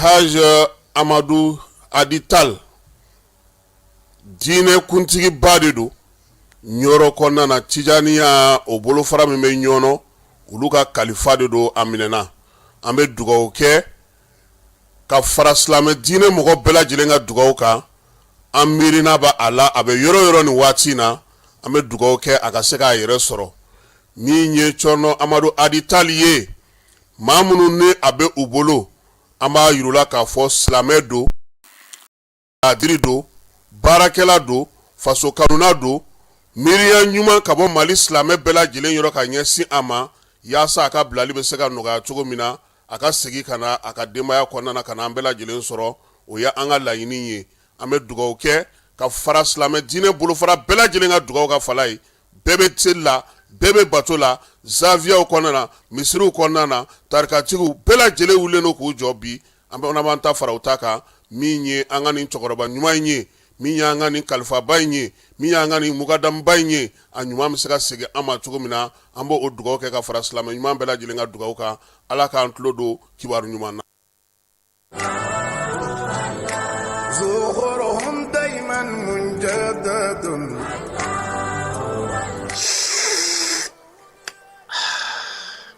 Alhaji Amadu Hadi Tal, diinɛ kuntigiba de don Ɲɔrɔ kɔnɔna na, Tijaniya o bolofara min bɛ Ɲɔnɔ, olu ka kalifa de don. A minɛna. An bɛ dugawu kɛ ka fara silamɛ diinɛ mɔgɔ bɛɛ lajɛlen ka dugawu kan. An miirina bɛ a la, a bɛ yɔrɔ yɔrɔ nin waati in na. An bɛ dugawu kɛ a ka se k'a yɛrɛ sɔrɔ. Min ye Cɔrɔnɔ Amadu Hadi Tal ye, maa minnu ni a bɛ u bolo, an b'a yir'u la k'a fɔ silamɛ don, ladiri don, baarakɛla don, faso kanuna don, miiriya ɲuman ka bɔ Mali silamɛ bɛɛ lajɛlen yɔrɔ ka ɲɛsin a ma, yaasa a ka bilali bɛ se ka nɔgɔya cogo min na, a ka segin ka na a ka denbaya kɔnɔna na, ka na an bɛɛ lajɛlen sɔrɔ. O ye an ka laɲini ye. An bɛ dugawu kɛ ka fara silamɛ diinɛ bolofara bɛɛ lajɛlen ka dugawu kan. Fala ye, bɛɛ bɛ seli la, bɛɛ bɛ bato la, zawiyaw kɔnɔna na, misiriw kɔnɔna na, tarikatigiw bɛɛ lajɛlen wulilen don k'u jɔ bi. An bɛ b'an ta fara u ta kan. Min ye an ka nin cɛkɔrɔba ɲuman in ye, min y'an ka nin kalifaba in ye, min y'an ka nin mukadamuba in ye, a ɲuman bɛ se ka segin an ma cogo min na, an b'o dugawu kɛ ka fara silamɛ ɲuman bɛɛ lajɛlen ka dugawu kan. Ala k'an tulo don kibaru ɲuman na.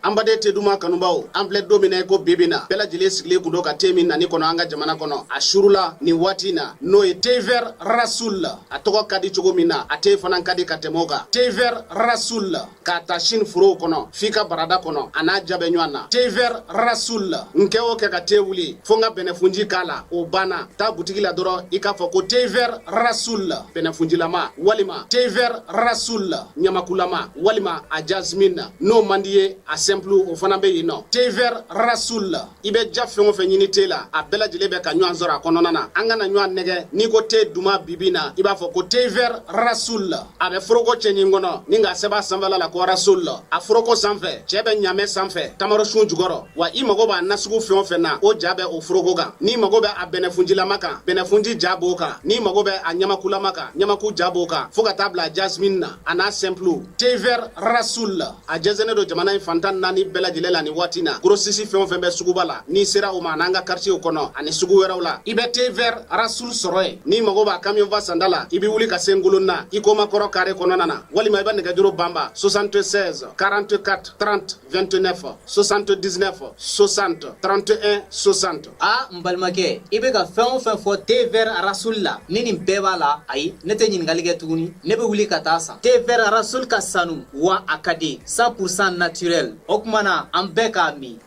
An baden te duman kanubaw, an filɛ don min na i ko bi bi na, bɛɛ lajɛlen sigilen kun don ka te min nani kɔnɔ an ka jamana kɔnɔ. A surula nin waati in na, n'o ye thé vert Rasoul. A tɔgɔ ka di cogo min na, a te fana ka di ka tɛmɛ o kan. Thé vert Rasoul, k'a ta Chine forow kɔnɔ f'i ka barada kɔnɔ, a n'a ja bɛ ɲɔgɔn na. Thé vert Rasoul, n kɛ o kɛ ka te wuli fo n ka bɛnɛfunji k'a la, o banna. Taa butigi la dɔrɔn, i k'a fɔ ko thé vert Rasoul bɛnɛfunjilama, walima thé vert Rasoul ɲamakulama, walima a jasmine. N'o man di ye, a simple, o fana bɛ yen nɔ. Thé vert Rasoul, i bɛ ja fɛn o fɛn ɲini te la, a bɛɛ lajɛlen bɛ ka ɲɔgɔn sɔrɔ a kɔnɔna na. An kana ɲɔgɔn nɛgɛ. N'i ko te duman bibi na, i b'a fɔ ko thé vert Rasoul. A bɛ foroko cɛɲi kɔnɔ ni k'a sɛbɛn a sanfɛla la ko Rasoul. A foroko sanfɛ, cɛ bɛ ɲamɛ sanfɛ, tamarosun jukɔrɔ. Wa i mago b'a nasugu fɛn o fɛn na, o ja bɛ o foroko kan. N'i mago bɛ a bɛnɛfunjilama kan, bɛnɛfunji ja b'o kan. N'i mago bɛ a ɲamakulama kan, ɲamaku ja b'o kan, fo ka taa bila jasmine na, a n'a simple. Thé vert Rasoul, a jɛnsɛnnen don jamana in fan 14 bɛɛ lajɛlen la nin waati na. Grossiste fɛn o fɛn bɛ suguba la, n'i sera o ma, an'an ka quartier kɔnɔ ani sugu wɛrɛw la, i bɛ thé vert Rasoul sɔrɔ yen. N'i mago b'a camion fa sanda la, i bɛ wuli ka se Ngolonna, Ikoma kɔrɔ carré kɔnɔna na, walima i bɛ nɛgɛjuru banba 76 44 30 29, 79 60 31 60. Aa, n balimakɛ, i bɛ ka fɛn o fɛn fɔ thé vert Rasoul la, ni nin bɛɛ b'a la, ayi, ne tɛ ɲininkali kɛ tuguni, ne bɛ wuli ka taa san. Thé vert Rasoul ka sanu wa a ka di, 100% naturel. O tuma na, an bɛɛ k'a min.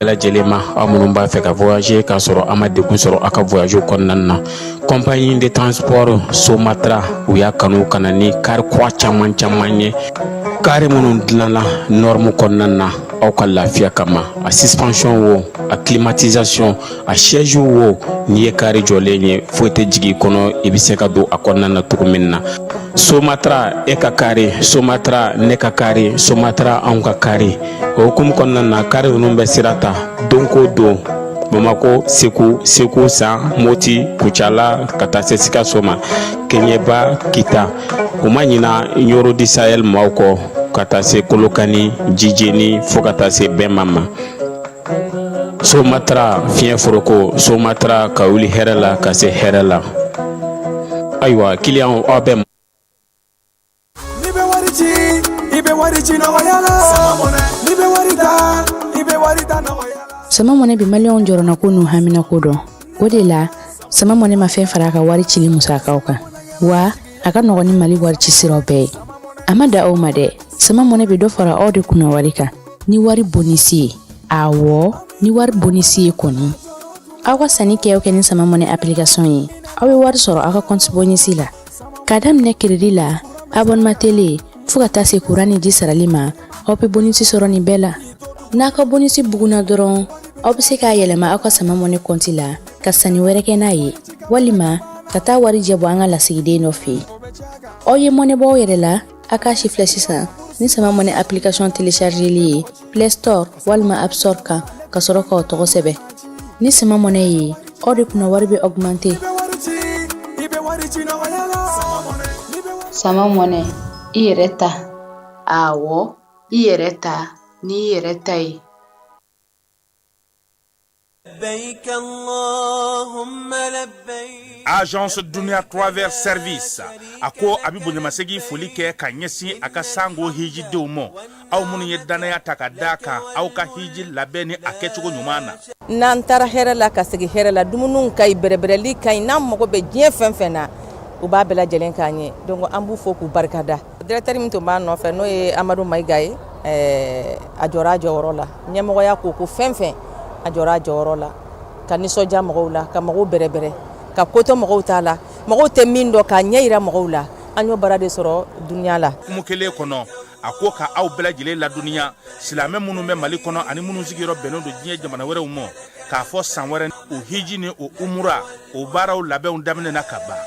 Bɛɛ lajɛlen ma, aw minnu b'a fɛ ka voyager k'a sɔrɔ a ma degun sɔrɔ a ka voyage kɔnɔna na, compagnie de transport Somatra, u y'a kanu ka na ni car kura caman caman ye, car minnu dilanna norme kɔnɔna na aw ka lafiya kama. A suspension wo, a climatisation, a siège wo, n'i ye car jɔlen ye, foyi tɛ jigin i kɔnɔ, i bɛ se ka don a kɔnɔna na cogo min na. Somatra, e ka car, Somatra, ne ka car, Somatra, anw ka car. O hukumu kɔnɔna na, car ninnu bɛ sira ta don ko don Bamakɔ, Segu, Segu San, Moti, Kucala, ka taa se Sikaso ma, Keɲeba, Kita. U ma ɲina Ɲɔrɔ du Sahel maaw kɔ, ka taa se Kolokani, Jijeni, fo ka taa se Bɛnma ma. Somatra fiɲɛ foroko, Somatra ka wuli hɛrɛ la ka se hɛrɛ la. Ayiwa, kiliyanw, aw bɛ N'i bɛ wari ci, i bɛ wari ci nɔgɔya la. N'i bɛ wari ta, i bɛ wari ta nɔgɔya la. Sama Mɔnɛ bɛ maliyɛnw jɔrɔnako n'u haminako dɔn. O de la, Sama Mɔnɛ ma fɛn fara a ka wari cili musakaw kan, wa a ka nɔgɔn ni Mali wari ci siraw bɛɛ ye. A ma da aw ma dɛ, Sama Mɔnɛ bɛ dɔ fara aw de kunna wari kan ni wari bonisi ye. Awɔ, ni wari bonisi ye kɔni. Aw ka sanni kɛ o kɛ ni Sama Mɔnɛ application ye, aw bɛ wari sɔrɔ aw ka compte bonisi la. K'a daminɛ crédit la, abonnement télé, fo ka taa se kuran ni ji sarali ma, aw bɛ bonisi sɔrɔ nin bɛɛ la. N'a ka bonisi bugunna dɔrɔn, aw bɛ se k'a yɛlɛma aw ka Sama Mɔnɛ kɔnti la ka sanni wɛrɛ kɛ n'a ye, walima ka taa wari jɛ bɔ an ka lasigiden dɔ fɛ yen. Aw ye mɔnɛ bɔ aw yɛrɛ la, a k'a si filɛ sisan ni Sama Mɔnɛ application téléchargeli ye Play Store walima App Store kan, ka sɔrɔ k'aw tɔgɔ sɛbɛn. Ni Sama Mɔnɛ ye, aw de kunna wari bɛ augmenter. wari ci nɔgɔya la. Sama Mɔnɛ, i yɛrɛ ta. Awɔ, i yɛrɛ ta n'i yɛrɛ ta ye. Agence Dunia Travel Service a ko a bɛ bonyamasegin foli kɛ ka ɲɛsin a ka sango hijidenw ma, aw minnu ye dannaya ta ka da kan aw ka hiji labɛn ni a kɛcogo ɲuman na. N'an taara hɛrɛ la ka segin hɛrɛ la, dumuniw ka ɲi, bɛrɛbɛrɛli ka ɲi, n'an mago bɛ diɲɛ fɛn fɛn na, u b'a bɛɛ lajɛlen k'an ye. Donc an b'u fo k'u barika da. Directeur min tun b'a nɔfɛ, n'o ye Amadu Mayiga ye, a jɔra a jɔyɔrɔ la. Ɲɛmɔgɔya ko fɛn fɛn, a jɔra a jɔyɔrɔ la ka nisɔndiya mɔgɔw la, ka mɔgɔw bɛrɛbɛrɛ, ka ko to mɔgɔw t'a la, mɔgɔw tɛ min dɔn, k'a ɲɛ yira mɔgɔw la. An y'o baara de sɔrɔ Dunia la. Hukumu kelen kɔnɔ, a ko ka aw bɛɛ lajɛlen ladɔnniya, silamɛ minnu bɛ Mali kɔnɔ ani minnu sigiyɔrɔ bɛnnen don diɲɛ jamana wɛrɛw ma, k'a fɔ san wɛrɛ o hiji ni o umura o baaraw labɛnw daminɛna ka ban.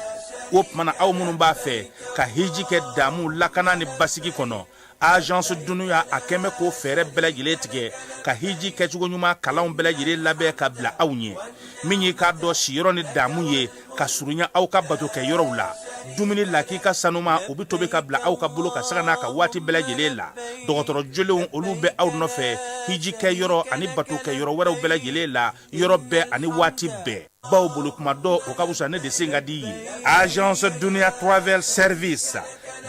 O tuma na, aw minnu b'a fɛ ka hiji kɛ damu, lakana ni basigi kɔnɔ, Agence Dunia a kɛn bɛ k'o fɛɛrɛ bɛɛ lajɛlen tigɛ ka hiji kɛcogo ɲuman kalanw bɛɛ lajɛlen labɛn ka bila aw ɲɛ. Min y'i k'a dɔn siyɔrɔ ni damu ye ka surunya aw ka bato kɛ yɔrɔw la, dumuni lakika sanuma o bɛ tobi ka bila aw ka bolo ka sanga n'a ka waati bɛɛ lajɛlen la. Dɔgɔtɔrɔ jolenw olu bɛ aw nɔfɛ hiji kɛ yɔrɔ ani bato kɛ yɔrɔ wɛrɛw bɛɛ lajɛlen la, yɔrɔ bɛɛ ani waati bɛɛ. Baw bolo kuma dɔ o ka fisa ne de sen ka di ye. Agence Dunia Travel Service,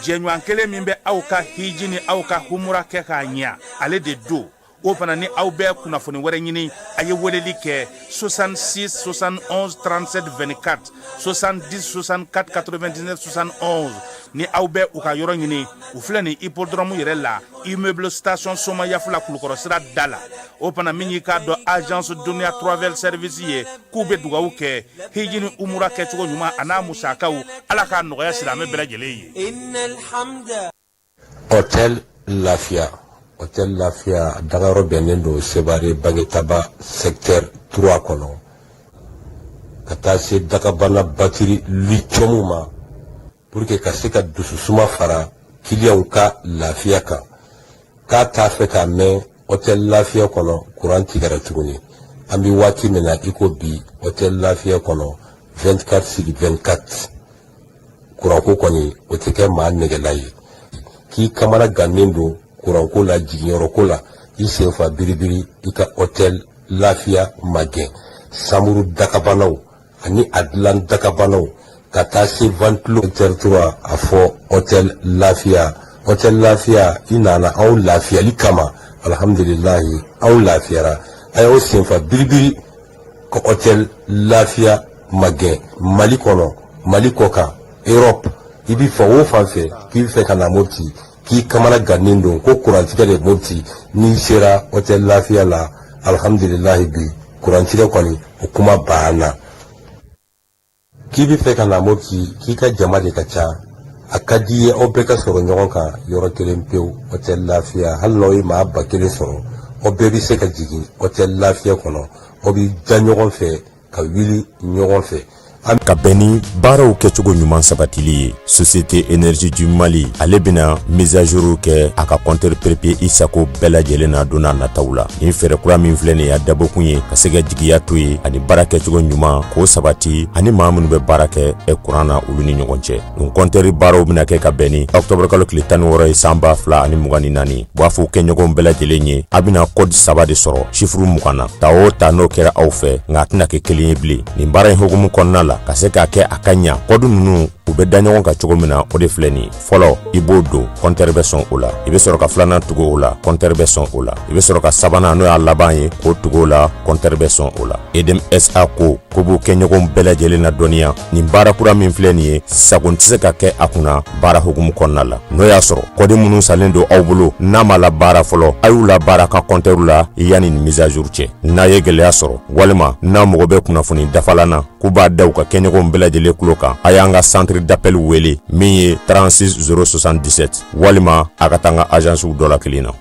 jɛɲɔgɔn kelen min bɛ aw ka hiji ni aw ka humura kɛ k'a ɲɛ, ale de don. O fana ni aw bɛ kunnafoni wɛrɛ ɲini, a ye weleli kɛ 66 71 37 24, 70 64 99 71. Ni aw bɛ u ka yɔrɔ ɲini, u filɛ nin hippodrome yɛrɛ la, immeuble station Somayafula, Kulukɔrɔ sira da la. O fana min y'i k'a dɔn Agence Dunia Travel Service ye, k'u bɛ dugawu kɛ hiji ni umura kɛcogo ɲuman a n'a musakaw, Ala k'a nɔgɔya silamɛ bɛɛ lajɛlen ye. Hôtel Lafiya, Hôtel Lafiya dagayɔrɔ bɛnnen don Sevare Bangetaba secteur 3 kɔnɔ, ka taa se dagabana batiri lithium ma, pour que ka se ka dususuma fara kiliyanw ka lafiya kan. K'a t'a fɛ k'a mɛn Hôtel Lafiya kɔnɔ kuran tigɛra tuguni. An bɛ waati min na i ko bi, Hôtel Lafiya kɔnɔ 24 sur 24, kuranko kɔni o tɛ kɛ maa nɛgɛla ye. K'i kamana gannen don kuranko la, jiginyɔrɔko la, i sen fa biribiri, i ka Hôtel Lafiya magɛn. Samuru dakabanaw ani a dilan dakabanaw ka taa se ventilo secteur 3, a fɔ Hôtel Lafiya. Hôtel Lafiya, i nana aw lafiyali kama, alhamdulilahi, aw lafiyara. A y'aw senfa biribiri ka Hôtel Lafiya magɛn. Mali kɔnɔ, Mali kɔ kan, Europe, i bɛ fan o fan fɛ k'i bɛ fɛ ka na Mopti, k'i kamana gannen don ko kurantigɛ de Mopti, n'i sera Hôtel Lafiya la, alhamdulilahi, bi kurantigɛ kɔni o kuma banna. K'i bɛ fɛ ka na Mopti, k'i ka jama de ka ca, a ka di i ye aw bɛɛ ka sɔrɔ ɲɔgɔn kan yɔrɔ kelen pewu, Hôtel Lafiya, hali n'aw ye maa 1000 sɔrɔ, aw bɛɛ bɛ se ka jigin Hôtel Lafiya kɔnɔ, aw bɛ da ɲɔgɔn fɛ ka wuli ɲɔgɔn fɛ. Ka bɛn ni baaraw kɛcogo ɲuman sabatili ye, Société Énergie du Mali ale bɛna mise à jour kɛ a ka compteur prépayé i sago bɛɛ lajɛlen na don n'a nataw la. Nin fɛɛrɛ kura min filɛ nin ye, a dabɔkun ye ka se ka jigiya to ye ani baara kɛcogo ɲuman k'o sabati ani maa minnu bɛ baara kɛ kuran na, olu ni ɲɔgɔn cɛ. Nin compteur baaraw bɛna kɛ ka bɛn ni octobre kalo tile 16 ye san 2024. U b'a fɔ kɛɲɔgɔnw bɛɛ lajɛlen ye, a bɛna code saba de sɔrɔ chiffre 20 na, ta o ta n'o kɛra aw fɛ, nka a tɛna kɛ kelen ye bilen. Nin baara in hukumu kɔnɔna la, ka se k'a kɛ a ka ɲa, code ninnu u bɛ da ɲɔgɔn kan cogo min na, o de filɛ nin ye. Fɔlɔ, i b'o don, compteur bɛ sɔn o la. I bɛ sɔrɔ ka filanan tugu o la, compteur bɛ sɔn o la. I bɛ sɔrɔ ka sabanan, n'o y'a laban ye, k'o tugu o la, compteur bɛ sɔn o la. EDM SA ko ko b'u kɛɲɔgɔnw bɛɛ lajɛlen na dɔnniya, nin baara kura min filɛ nin ye, sagon tɛ se ka kɛ a kunna baara hukumu kɔnɔna la. N'o y'a sɔrɔ code minnu salen don aw bolo n'a ma la baara fɔlɔ, a y'u la baara ka compteur la yanni nin mise à jour cɛ. N'a ye gɛlɛya sɔrɔ walima n'a mago bɛ kunnafoni dafalan na, k'u b'a da u ka kɛɲɔgɔnw bɛɛ lajɛlen tulo kan, a y'an ka centre d'appel wele min ye 36 077, walima a ka taa an ka agencew dɔ la kelen na.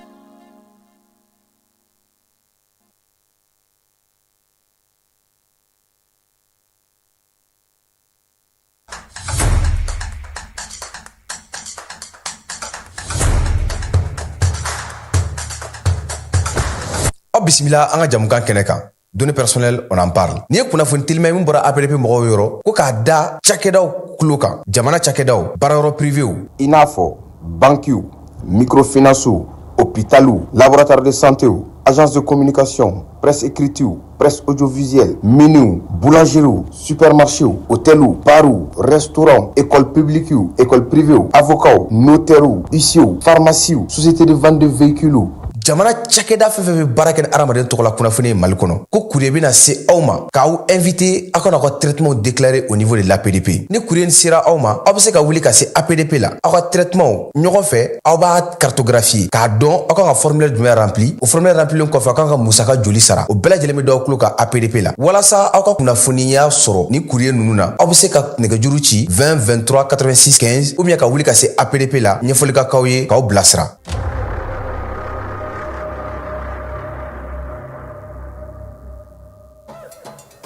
Aw bisimila an ka jamukan kɛnɛ kan. Données personnelles, on en parle. Nin ye kunnafoni telima ye min bɔra APDP mɔgɔw yɔrɔ ko k'a da cakɛdaw tulo kan, jamana cakɛdaw, baarayɔrɔ privéw, i n'a fɔ bankiw, microfinancew, hôpitaliw, laboratoire de santéw, agence de communication, presse écritew, presse audiovisuelle, miniw, boulangeriew, supermarchéw, hôteliw, barw, restaurants, école publiquew, école privéew, avocats, notairew, huissierw, pharmaciew, société de vente de véhicules. Jamana cakɛda fɛn fɛn bɛ baara kɛ ni hadamaden tɔgɔla kunnafoni ye Mali kɔnɔ, ko courrier bɛna se aw ma k'aw invité aw ka n'aw ka traitement déclarer au niveau de l'APDP. Ni courrier sera aw ma, aw bɛ se ka wuli ka se APDP la, aw ka traitement ɲɔgɔn fɛ, aw b'a cartographier k'a dɔn aw kan ka formulaire jumɛn rempli. O formulaire remplilen kɔfɛ, aw kan ka musaka joli sara, o bɛɛ lajɛlen bɛ d'aw tulo kan APDP la. Walasa aw ka kunnafoniya sɔrɔ ni courrier ninnu na, aw bɛ se ka nɛgɛjuru ci 20 23 86 15 ou bien ka wuli ka se APDP la, ɲɛfɔli ka k'aw ye k'aw bilasira.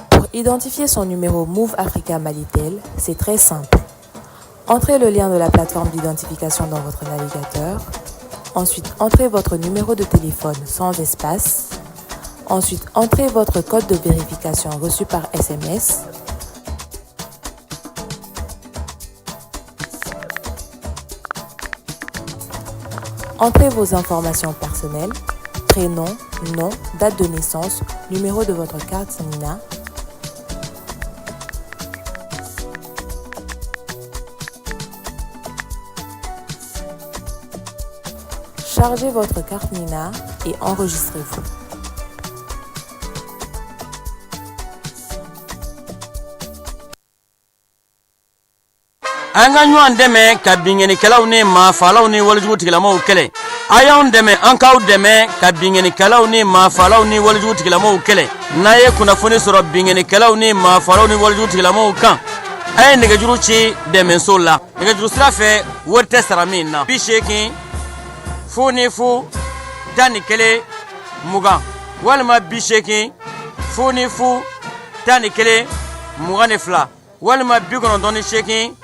Pour identifier son numéro Moov Africa Malitel, c'est très simple. Entrez le lien de la plateforme d'identification dans votre navigateur. Ensuite, entrez votre numéro de téléphone sans espace. Ensuite, entrez votre code de vérification reçu par SMS. Entrez vos informations personnelles, prénom, nom, date de naissance, numéro de votre carte NINA. Chargez votre carte NINA et enregistrez-vous. An ka ɲɔgɔn dɛmɛ ka binkannikɛlaw ni maafaalaw ni walejugu tigilamaw kɛlɛ. A y'anw dɛmɛ, an k'aw dɛmɛ ka binkannikɛlaw ni maafaalaw ni walejugu tigilamaw kɛlɛ. N'a ye kunnafoni sɔrɔ binkannikɛlaw ni maafaalaw ni walejugu tigilamaw kan, a ye nɛgɛjuru ci dɛmɛso la nɛgɛjuru sira fɛ, wari tɛ sara min na: 80 0 0 11 20 walima 80 0 0 11 22 walima 98 17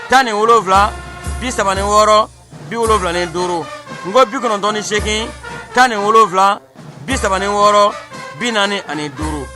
36 75. N ko 98 17 36 45.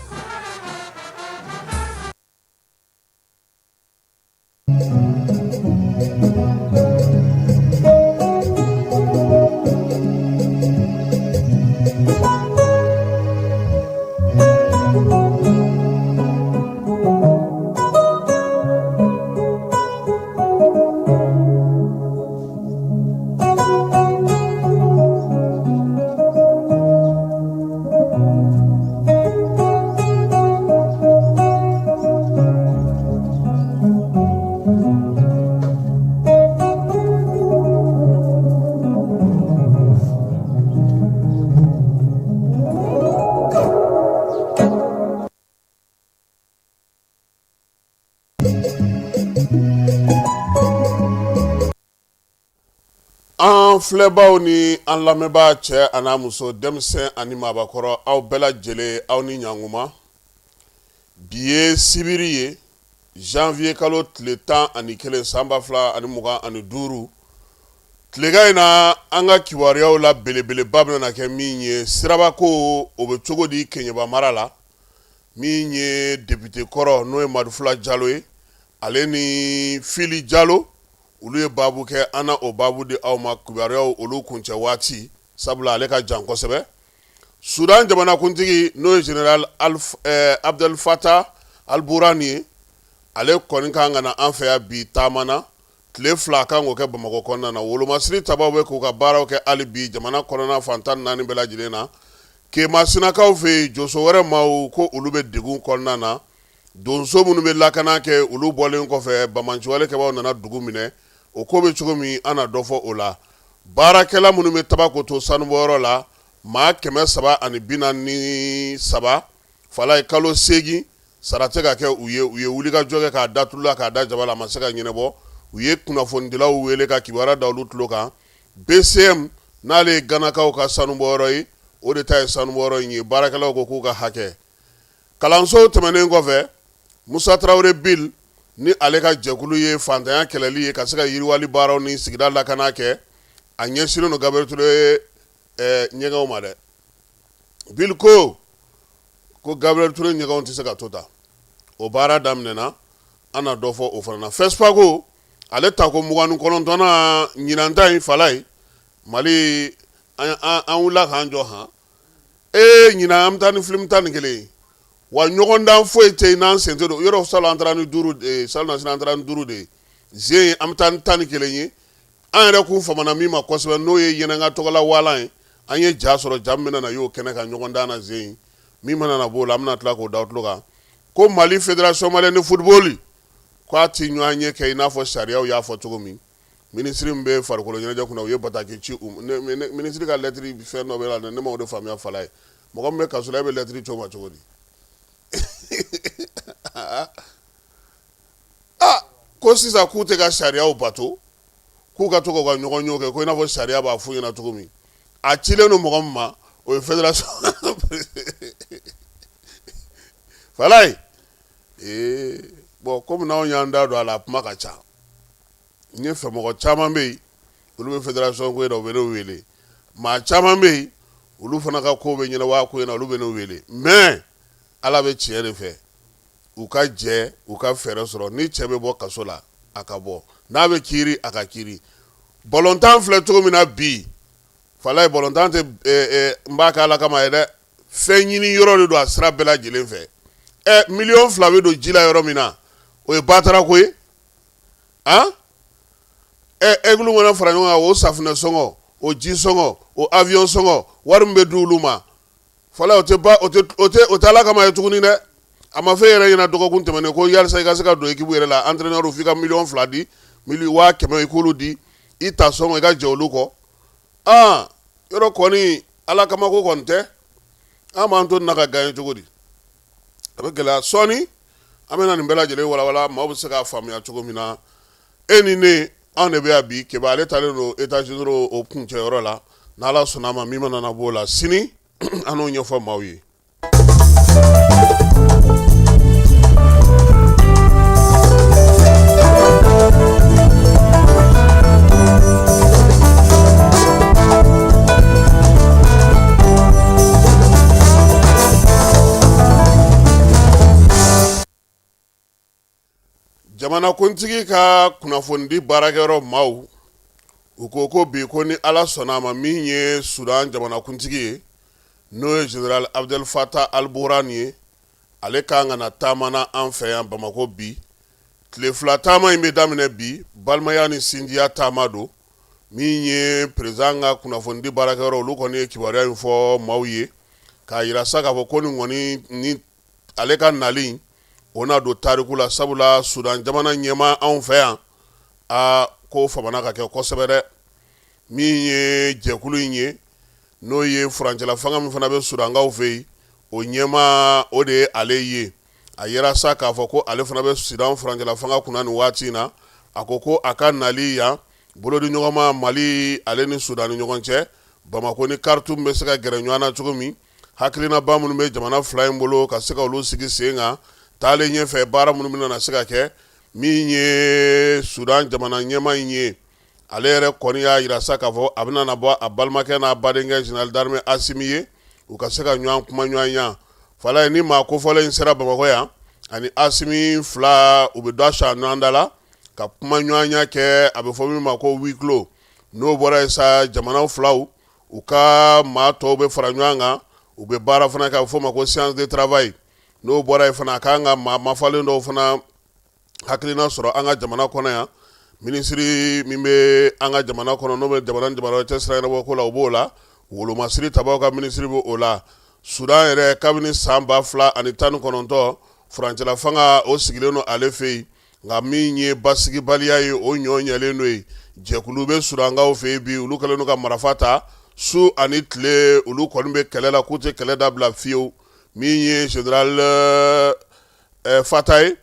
An filɛbaw ni an lamɛnbaa, cɛ an'a muso, denmisɛn ani maabakɔrɔ, aw bɛɛ lajɛlen, aw ni ɲankuma. Bi ye sibiri ye, janvier kalo tile 11 san 2025. Tilegan in na, an ka kibaruyaw la belebeleba bɛna kɛ min ye, sirabako o bɛ cogo di Keɲeba mara la? Min ye député kɔrɔ, n'o ye Madufula Jalo ye, ale ni Fili Jalo, olu ye baabu kɛ an na. O baabu di aw ma kibaruyaw olu kuncɛ waati, sabula ale ka jan kosɛbɛ. Sudan jamanakuntigi, n'o ye général Abdel Fattah al-Burhan ye, ale kɔni kan ka na an fɛ yan bi taama na. Tile 2 kan k'o kɛ Bamakɔ kɔnɔna na. Wolomasiri tabaw bɛ k'u ka baaraw kɛ hali bi jamana kɔnɔna fan 14 bɛɛ lajɛlen na. Kemasinakaw fɛ yen, Joso wɛrɛ maaw ko olu bɛ degun kɔnɔna na. Donso minnu bɛ lakana kɛ, olu bɔlen kɔfɛ, banbaanciwale kɛbaaw nana dugu minɛ. O ko bɛ cogo min, an na dɔ fɔ o la. Baarakɛla minnu bɛ Tabakoto sanubɔyɔrɔ la, maa 343 fala ye kalo 8 sara tɛ ka kɛ u ye. U ye wulikajɔ kɛ k'a da tulu la, k'a da jaba la, a ma se ka ɲɛnabɔ. U ye kunnafonidilaw wele ka kibaruya da olu tulo kan. BCM, n'ale ye Ganakaw ka sanubɔyɔrɔ ye, o de ta ye sanubɔyɔrɔ in ye. Baarakɛlaw ko k'u ka hakɛ. Kalansow tɛmɛnen kɔfɛ, Musa Tarawele Bill ni ale ka jɛkulu ye fantanya kɛlɛli ye, ka se ka yiriwali baaraw ni sigida lakana kɛ, a ɲɛsinnen don Gabriel Touré ɲɛgɛnw ma dɛ. Bill ko Ko Gabriel Touré ɲɛgɛnw tɛ se ka to tan. O baara daminɛna, an na dɔ fɔ o fana na. FESPACO ale tako 29nan ɲinan ta in Falaye, Mali an wulila k'an jɔ han. Ee ɲinan an bɛ taa ni film 11 ye. Wa ɲɔgɔndan foyi tɛ yen n'an sen tɛ don yɔrɔ. Salon an taara ni duuru de ye, salon nasini an taara ni duuru de ye. Zen an bɛ taa ni 11 ye. An yɛrɛ kun famana min ma kosɛbɛ, n'o ye Yɛnɛnka tɔgɔla walan ye. An ye ja sɔrɔ, ja min bɛna na y'o kɛnɛ kan ɲɔgɔndan na zen. Min mana na b'o la, an bɛna tila k'o da aw tulo kan ko Mali Fédération malienne de football k'a ti ɲɔgɔn ye kɛ i n'a fɔ sariyaw y'a fɔ cogo min. Minisiri min bɛ farikolo ɲɛnajɛ kunna, u ye bataki ci u minisiri ka lɛtiri fɛn dɔ bɛ la, ne ma o de faamuya Falaye. Mɔgɔ min bɛ kaso la, e bɛ lɛtiri ci o ma cogo di? Aa, ko sisan k'u tɛ ka sariyaw bato, k'u ka to k'u ka ɲɔgɔnyew kɛ ko i n'a fɔ sariya b'a f'u ɲɛna cogo min. A cilen don mɔgɔ min ma, o ye fédération Falaye. Ee bon, komi n'anw y'an da don a la, a kuma ka ca. N ye fɛ mɔgɔ caman bɛ yen, olu bɛ fédération ko in na, u bɛ ne wele. Maa caman bɛ yen, olu fana ka ko bɛ ɲɛnabɔ a ko in na, olu bɛ ne wele. Mais Ala bɛ tiɲɛ de fɛ. U ka jɛ, u ka fɛɛrɛ sɔrɔ. Ni cɛ bɛ bɔ kaso la, a ka bɔ. N'a bɛ kiiri, a ka kiiri. Balontan filɛ cogo min na bi Falaye, balontan tɛ n b'a kɛ Ala kama ye dɛ. Fɛn ɲini yɔrɔ de don a sira bɛɛ lajɛlen fɛ. Ɛ, miliyɔn 2 bɛ don ji la yɔrɔ min na, o ye batara ko ye. Han, ɛ, Aigle mana fara ɲɔgɔn kan, o safunɛ sɔngɔ, o ji sɔngɔ, o avion sɔngɔ, wari min bɛ di olu ma Falaye, o tɛ ba o tɛ o tɛ o tɛ Ala kama ye tuguni dɛ. A ma fɔ e yɛrɛ ɲɛna dɔgɔkun tɛmɛnen ko yalisa i ka se ka don équipe yɛrɛ la, entraîneur, f'i ka miliyɔn 2 di, mili 100 000 i k'olu di, i ta sɔngɔ, i ka jɛ olu kɔ. Aa, yɔrɔ kɔni Ala kama ko kɔni tɛ. An b'an to nin na ka gagner cogo di? A bɛ gɛlɛya sɔɔni. An bɛna nin bɛɛ lajɛlen walawala, maaw bɛ se k'a faamuya cogo min na. E ni ne, anw de bɛ yan bi. Keba ale taalen don états généraux o kuncɛyɔrɔ la. N'Ala sɔnna a ma, min mana na b'o la sini, an n'o ɲɛfɔ maaw ye. Jamanakuntigi ka kunnafonidi baarakɛyɔrɔ maaw, u ko ko bi ko ni Ala sɔnna a ma, min ye Sudan jamanakuntigi ye, n'o ye général Abdel Fattah al-Burhan ye, ale ka kan ka na taama na an fɛ yan Bamakɔ bi. Tile fila taama in bɛ daminɛ bi. Balimaya ni sinjiya taama don. Min ye président ka kunnafonidi baarakɛyɔrɔ, olu kɔni ye kibaruya in fɔ maaw ye k'a jira sa k'a fɔ ko nin kɔni ni ale ka nali, o na don tariku la, sabula Sudan jamana ɲɛmaa anw fɛ yan, aa, ko famana ka kɛ kosɛbɛ dɛ. Min ye jɛkulu in ye, n'o ye furancɛla fanga min fana bɛ Sudankaw fɛ yen, o ɲɛmaa, o de ye ale ye. A yera sa k'a fɔ ko ale fana bɛ Sudan furancɛla fanga kunna nin waati in na. A ko ko a ka nali yan, bolodiɲɔgɔnma Mali ale ni Sudan ni ɲɔgɔn cɛ, Bamakɔ ni Khartoum bɛ se ka gɛrɛ ɲɔgɔn na cogo min, hakilinaba minnu bɛ jamana fila in bolo ka se ka olu sigi sen kan taalen ɲɛfɛ, baara minnu bɛna na se ka kɛ. Min ye Sudan jamana ɲɛmaa in ye, ale yɛrɛ kɔni y'a jira sa k'a fɔ a bɛna na bɔ a balimakɛ n'a badenkɛ général d'armée Asimi ye, u ka se ka ɲɔgɔn kuma ɲɔgɔnya. Falaye, ni maa kofɔlen in sera Bamakɔ yan, ani Asimi fila, u bɛ da sa ɲɔgɔn da la ka kuma ɲɔgɔnya kɛ, a bɛ fɔ min ma ko huis clos. N'o bɔra yen sa, jamana filaw u ka maa tɔw bɛ fara ɲɔgɔn kan, u bɛ baara fana kɛ, a bɛ f'o ma ko séance de travail. N'o bɔra yen fana, a kan ka maa mafalen dɔw fana hakilina sɔrɔ an ka jamana kɔnɔ yan. Minisiri min bɛ an ka jamana kɔnɔ, n'o bɛ jamana ni jamana cɛ sira ɲɛnabɔ ko la, o b'o la. Wolomasiri tabaw ka minisiri bɛ o la. Sudan yɛrɛ, kabini san 2019, furancɛla fanga o sigilen don ale fɛ yen. Nka min ye basigibaliya ye, o ɲɔ ɲɛlen don yen. Jɛkulu bɛ Sudankaw fɛ yen bi, olu kɛlen don ka marifa ta su ani tile, olu kɔni bɛ kɛlɛ la, k'u tɛ kɛlɛ dabila fiyewu. Min ye général Fatah ye,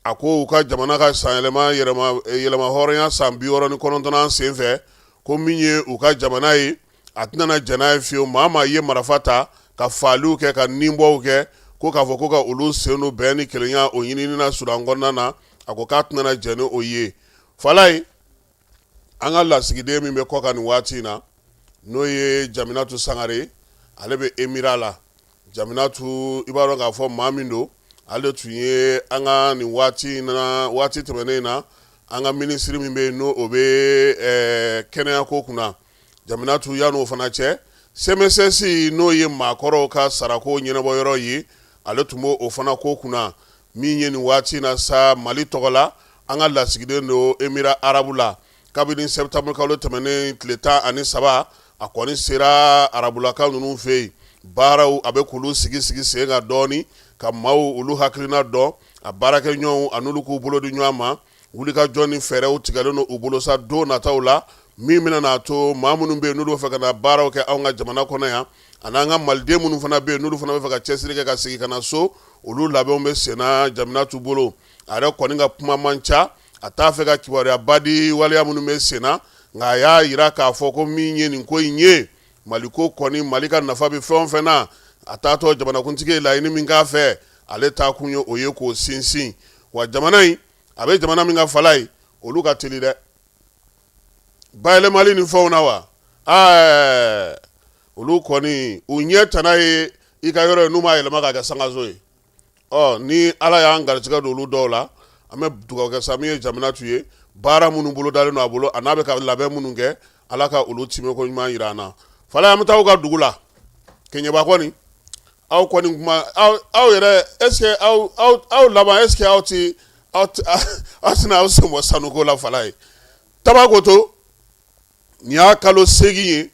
a ko u ka jamana ka sanyɛlɛma yɛrɛma hɔrɔnya san 69nan senfɛ, ko min ye u ka jamana ye, a tɛna jɛn n'a ye fiyewu maa maa ye marifa ta ka faaliw kɛ, ka ninbɔw kɛ, ko k'a fɔ ko ka olu sen don bɛn ni kelenya o ɲinini na Sudan kɔnɔna na, a ko k'a tɛna jɛn ni o ye. Falaye, an ka lasigiden min bɛ kɔkan nin waati in na, n'o ye Jaminatu Sangare, ale bɛ Émirats la. Jaminatu i b'a dɔn k'a fɔ maa min don, ale tun ye an ka nin waati na, waati tɛmɛnen na, an ka minisiri min bɛ yen n'o o bɛ kɛnɛyako kunna. Jaminatu, yan'o fana cɛ, CMSS, n'o ye maakɔrɔw ka sarako ɲɛnabɔyɔrɔ ye, ale tun b'o o fana ko kunna. Min ye nin waati na sa, Mali tɔgɔ la, an ka lasigiden don Émirats arabes la. Kabini septembre kalo tɛmɛnen tile 13, a kɔni sera arabulaka ninnu fɛ yen. Baaraw a bɛ k'olu sigi sigi sen kan dɔɔnin, ka maaw olu hakilina dɔn, a baarakɛɲɔgɔnw a n'olu k'u bolo di ɲɔgɔn ma. Wulikajɔ ni fɛɛrɛw tigɛlen don u bolo sa don nataw la, min bɛna n'a to maa minnu bɛ yen n'olu bɛ fɛ ka na baaraw kɛ anw ka jamana kɔnɔ yan, ani an ka maliden minnu fana bɛ yen n'olu fana bɛ fɛ ka cɛsiri kɛ ka segin ka na so, olu labɛnw bɛ senna Jaminatu bolo. A yɛrɛ kɔni ka kuma man ca, a t'a fɛ ka kibaruyaba di waleya minnu bɛ senna, nka a y'a jira k'a fɔ ko min ye nin ko in ye, Mali ko kɔni, Mali ka nafa bɛ fɛn o fɛn na, a taatɔ jamanakuntigi ye laɲini min k'a fɛ, ale taa kun ye o ye k'o sinsin. Wa jamana in a bɛ jamana min ka fala ye, olu ka teli dɛ bayɛlɛmali ni fɛnw na. Wa ɛɛ olu kɔni u ɲɛ tana ye i ka yɔrɔ ye n'u m'a yɛlɛma k'a kɛ sangaso ye. Ɔ ni Ala y'an garijɛgɛ don olu dɔw la, an bɛ dugawu kɛ sa. Min ye Jaminatu ye, baara minnu bolodalen don a bolo, a n'a bɛ ka labɛn minnu kɛ, Ala ka olu timɛko ɲuman jira an na. Fala, an bɛ taa aw ka dugu la Keɲeba kɔni. Aw kɔni kuma aw yɛrɛ, est ce que aw aw aw laban, est ce que aw ti aw aw tɛna aw sen bɔ sanuko la? Fala ye Tabakoto, nin y'a kalo 8 ye,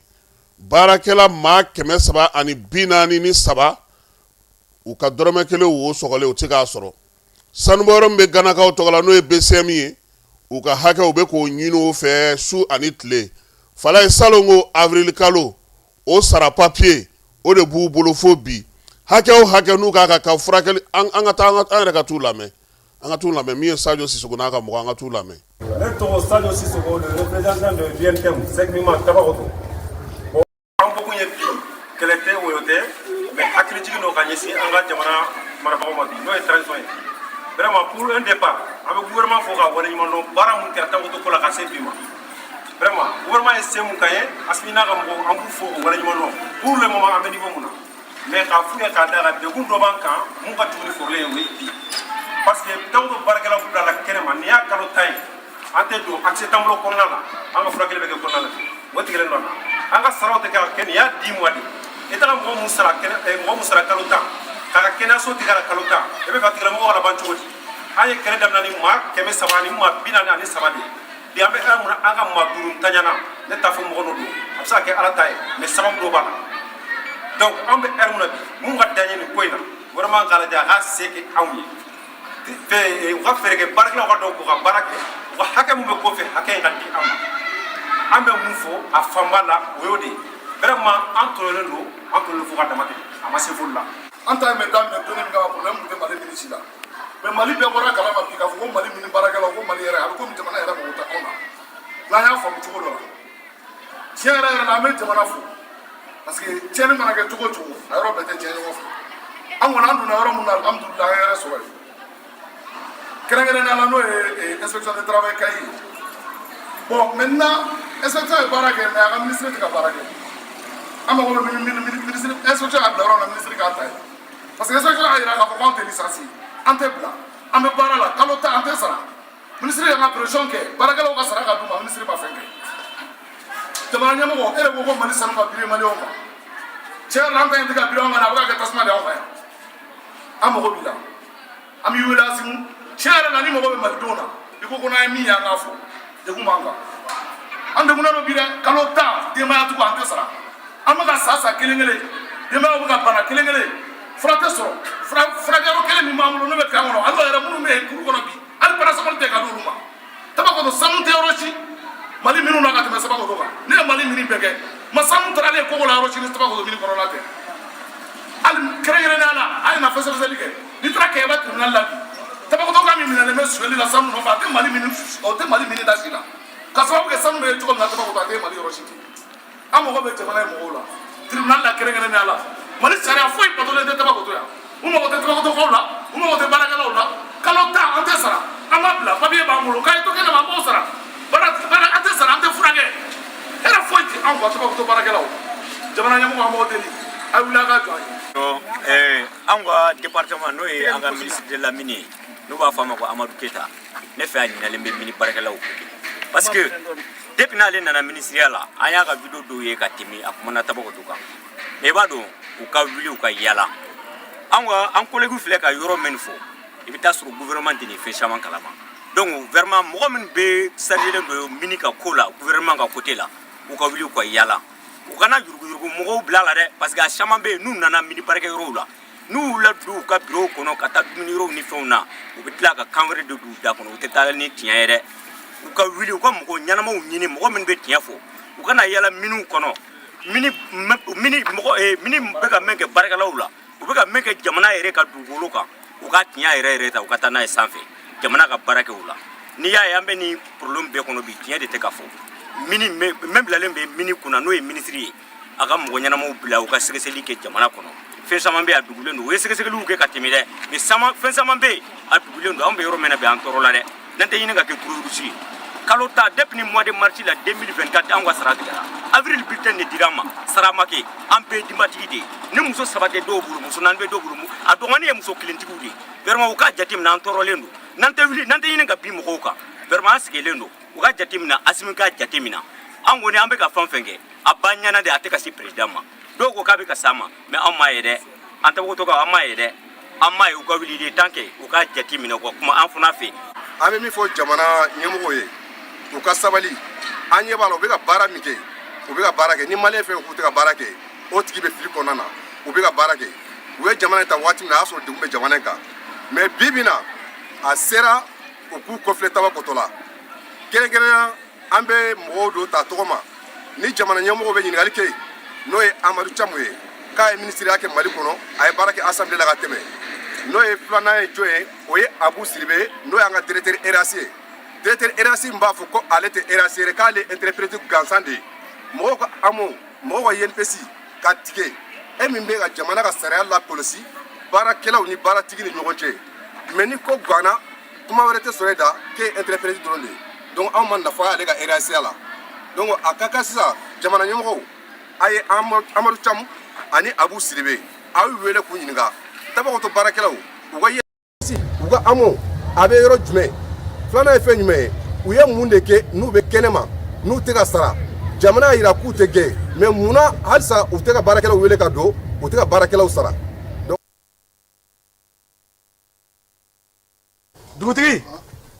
baarakɛla maa 343, u ka dɔrɔmɛ kelen wo sɔgɔlen u tɛ k'a sɔrɔ. Sanubɔyɔrɔ min bɛ Ganakaw tɔgɔ la, n'o ye BCM ye, u ka hakɛ u bɛ k'o ɲini o fɛ su ani tile. Fala ye salon ko avril kalo o sara papiye o de b'u bolo fo bi. Hakɛ o hakɛ n'u k'a ka furakɛli, an ka taa an yɛrɛ ka t'u lamɛn, an ka t'u lamɛn. Min ye Sadio Sisoko n'a ka mɔgɔ, an ka t'u lamɛn. Ne tɔgɔ Sadio Sisoko, le représentant de l'UNTM segment Tabakoto. An bɔkun ye bi, kɛlɛ tɛ, woyo tɛ, mais hakilijigin don ka ɲɛsin an ka jamana marabagaw ma bi, n'o ye transition ye. Vraiment, pour un départ, an bɛ gouvernement fo ka waleɲuman dɔn baara mun kɛra Tabakoto ko la ka se bi ma. Vraiment, gouvernement ye se mun k'an ye, Asimi n'a ka mɔgɔw, an b'u fo o waleɲuman dɔn. Pour le moment, an bɛ niveau mun na, mais k'a f'u ye k'a da kan, degun dɔ b'an kan mun ka jugu ni kɔrɔlen ye, o ye bi, parce que Tabakoto baarakɛlaw bilala kɛnɛ ma. Nin y'a kalo 10 ye, an tɛ don, accès t'an bolo kɔnɔna la. An ka furakɛli bɛ kɛ kɔnɔna la, o tigɛlen don an na. An ka saraw tɛ kɛ ka kɛ. Nin y'a 10 mois de ye. I taga mɔgɔ mun sara kɛnɛ, mɔgɔ mun sara kalo 10, k'a ka kɛnɛyaso tigɛ a la kalo 10, i bɛ fɛ a tigilamɔgɔ ka laban cogo di? An ye kɛlɛ daminɛ ni maa 343 de ye. Bi an bɛ heure mun na, an ka maa duuru ntanyana. Ne t'a fɔ mɔgɔ dɔ don, a bɛ se ka kɛ Ala ta ye, mais sababu dɔ b'a la. Donc an bɛ heure mun na bi, mun ka d'an ye nin ko in na, vraiment k'a lajɛ a k'a se kɛ anw ye fɛ, u ka fɛɛrɛ kɛ baarakɛlaw ka dɔn k'u ka baara kɛ, u ka hakɛ mun bɛ kɔfɛ, hakɛ in ka di an ma. An bɛ mun fɔ a fanba la, o y'o de ye. Vraiment, an tɔɲɔlen don, an tɔɲɔlen fo ka dama tɛmɛ, a ma se foli la. An ta in bɛ daminɛ don min kama, problème tun tɛ Mali mine si la, mais Mali bɛɛ bɔra kalama bi k'a fɔ ko Mali mine baarakɛlaw, ko Mali yɛrɛ a bɛ komi jamana yɛrɛ mago tɛ anw na. N'an y'a faamu cogo dɔ la, tiɲɛ yɛrɛ yɛrɛ la, an bɛ jamana fo, parce que tiɲɛni mana kɛ cogo o cogo, a yɔrɔ bɛɛ tɛ tiɲɛ ɲɔgɔn fɛ. An kɔni an donna yɔrɔ min na, alhamdulilah, an yɛrɛ sɔrɔ yen, kɛrɛnkɛrɛnnenya la n'o ye inspection de travail Kayi ye. Bon, maintenant inspection ye baara kɛ, mais a ka ministre tɛ ka baara kɛ. An mago bɛ ministre, inspection y'a bila yɔrɔ min na, ministre k'a ta ye, parce que inspection y'a jira k'a fɔ k'anw tɛ licencier, an tɛ bila, an bɛ baara la. Kalo 10 an tɛ sara. Ministre y'an ka pression kɛ baarakɛlaw ka sara ka d'u ma, ministre ma fɛn kɛ. Jamana ɲɛmɔgɔ, e de ko ko Mali sanu ka biri maliyɛnw kan. Tiɲɛ yɛrɛ la, an ta in tɛ ka biri anw kan, a bɛ ka kɛ tasuma de y'anw kan yan. An mago b'i la, an b'i wele Asimu. Tiɲɛ yɛrɛ la, ni mago bɛ malidenw na, i ko ko n'an ye min ye, an k'a fɔ. Degun b'an kan, an degunnen don bi dɛ. Kalo 10, denbaya tugu an tɛ sara, an bɛ ka sa sa kelen kelen, denbayaw bɛ ka bana kelen kelen, fura tɛ sɔrɔ. Furakɛyɔrɔ kelen min b'an bolo, n'o bɛ camp kɔnɔ, hali o yɛrɛ minnu bɛ yen kuru kɔnɔ bi, hali paracétamol tɛ ka d'olu ma. Tabakoto sanu tɛ yɔrɔ si Mali minnu na ka tɛmɛ Tabakoto kan. Ne ye Mali mine bɛɛ kɛ, ma sanu taaralen kogo la yɔrɔ si ni Tabakoto mine kɔnɔna tɛ. Hali kɛrɛnkɛrɛnnenya la, a ye na fɛsɛfɛsɛli kɛ. N'i taara Kɛɲɛba tribunal la bi, Tabakoto ka min minɛlen bɛ sonyɛli la sanu nɔfɛ, a tɛ Mali mine, o tɛ Mali mine da si la, ka sababu kɛ sanu bɛ ye cogo min na Tabakoto, a tɛ Mali yɔrɔ si ten. An mago bɛ jamana ye mɔgɔw la tribunal la, kɛrɛnkɛrɛnnenya la Mali sariya foyi batolen tɛ Tabakoto yan. U mago tɛ Tabakotokaw la, u mago tɛ baarakɛlaw la. Kalo 10 an tɛ sara, an b'a bila, papiye b'an bolo k'a ye to kɛnɛ ma, an b'o sara. Baara baara, an tɛ sara, an tɛ furakɛ, hɛrɛ foyi tɛ anw kan Tabakoto baarakɛlaw. Jamana ɲɛmɔgɔ, an b'aw deli. A wuli a ka jɔ an ye. Anw ka département, n'o ye an ka ministre de la mine ye, n'u b'a fɔ a ma ko Amadu Keyita, ne fɛ a ɲinalen bɛ mine baarakɛlaw, parce que depuis n'ale nana ministeriya la, an y'a ka vidéo dɔw ye ka tɛmɛ, a kumana Tabakoto kan. Mais i b'a dɔn, u ka wuli u ka yala, anw ka an collègue filɛ ka yɔrɔ min fɔ, i bɛ taa sɔrɔ gouvernement tɛ nin fɛn caman kalama. Donc vraiment, mɔgɔ minnu bɛ chargélen don mine ka ko la, gouvernement ka côté la, u ka wuli u ka yala, u kana yuruguyurugu mɔgɔw bila la dɛ, parce que a caman bɛ yen, n'u nana mine baarakɛyɔrɔw la, n'u wulila don u ka bureau kɔnɔ ka taa dumuni yɔrɔw ni fɛnw na, u bɛ tila ka kan wɛrɛ de don u da kɔnɔ. U tɛ taa ni tiɲɛ ye dɛ. U ka wuli u ka mɔgɔ ɲɛnamaw ɲini, mɔgɔ minnu bɛ tiɲɛ fɔ. U kana yala minew kɔnɔ, mine mine mɔgɔ mine bɛ ka min kɛ baarakɛlaw la, u bɛ ka min kɛ jamana yɛrɛ ka dugukolo kan, u ka tiɲɛ yɛrɛ yɛrɛ ta, u ka taa n'a ye sanfɛ, jamana ka baara kɛ u la. N'i y'a ye an bɛ nin problème bɛɛ kɔnɔ bi, tiɲɛ de tɛ ka fɔ. Mine min bilalen bɛ mine kunna, n'o ye minisiri ye, a ka mɔgɔ ɲɛnamaw bila u ka sɛgɛsɛgɛli kɛ jamana kɔnɔ. Fɛn caman bɛ yen, a dugulen don. U ye sɛgɛsɛgɛliw kɛ ka tɛmɛ dɛ, mais fɛn caman bɛ yen, a dugulen don. Anw bɛ yɔrɔ min na bi, an tɔɔrɔ la dɛ, n'an tɛ ɲini ka kɛ turusi ye. Kalo ta, depuis ni mois de mars la 2024, anw ka sara tigɛra. Avril bulletin de dira an ma, sara ma kɛ. An bɛɛ ye denbatigi de ye. Ni muso saba tɛ dɔw bolo, muso naani bɛ dɔw bolo, a dɔgɔnin ye muso kelentigiw de ye. Vraiment, u k'a jateminɛ, an tɔɔrɔlen don. N'an tɛ wuli, n'an tɛ ɲini ka bin mɔgɔw kan, vraiment, an sigilen don. U ka jateminɛ, Asimi k'a jateminɛ. An kɔni, an bɛ ka fɛn fɛn kɛ, a b'an ɲɛna de, a tɛ ka se président ma. Dɔw ko k'a bɛ ka s'a ma, mais anw m'a ye dɛ. An Tabakotokaw, an m'a ye dɛ, an m'a ye. U ka wuli, il est temps que u ka jateminɛ, u ka kuma an fana fɛ. An bɛ min fɔ jamana ɲɛmɔgɔw ye, u ka sabali. An ɲɛ b'a la, u bɛ ka baara min kɛ, u bɛ ka baara kɛ. Ni maliyɛn fɛn k'u tɛ ka baara kɛ, o tigi bɛ fili kɔnɔna na. U bɛ ka baara kɛ. U ye jamana in ta waati min na, a y'a sɔrɔ degun bɛ jamana in kan, mais bi bi in na, a sera u k'u kɔfilɛ Tabakoto la. Kɛrɛnkɛrɛnnenya, an bɛ mɔgɔw dɔ ta tɔgɔ ma ni jamana ɲɛmɔgɔw bɛ ɲininkali kɛ, n'o ye Amadu Camu ye, k'a ye minisiriya kɛ Mali kɔnɔ, a ye baara kɛ assemblée la ka tɛmɛ. N'o ye filanan ye, jɔn ye? O ye Abu Siribe, n'o y'an ka directeur RAC ye. Directeur RAC min b'a fɔ ko ale tɛ RAC yɛrɛ, k'ale ye entreprise gansan de ye. Mɔgɔw ka AMO, mɔgɔw ka INPS ka tigɛ, e min bɛ ka jamana ka sariya lakɔlɔsi baarakɛlaw ni baaratigi ni ɲɔgɔn cɛ, mais ni ko ganna, kuma wɛrɛ tɛ sɔrɔ e da k'e ye entreprise dɔrɔn de ye. Donc anw ma nafa y'ale ka RAC la. Donc a ka kan sisan, jamana ɲɛmɔgɔw, a ye Amadu Camu ani Abu Siribe, a y'u wele k'u ɲininka Tabakoto baarakɛlaw, u ka u ka AMO, a bɛ yɔrɔ jumɛn? Filanan ye fɛn jumɛn ye? U ye mun de kɛ n'u bɛ kɛnɛ ma, n'u tɛ ka sara? Jamana y'a jira k'u tɛ gɛn, mais munna halisa u tɛ ka baarakɛlaw wele ka don, u tɛ ka baarakɛlaw sara? Dugutigi,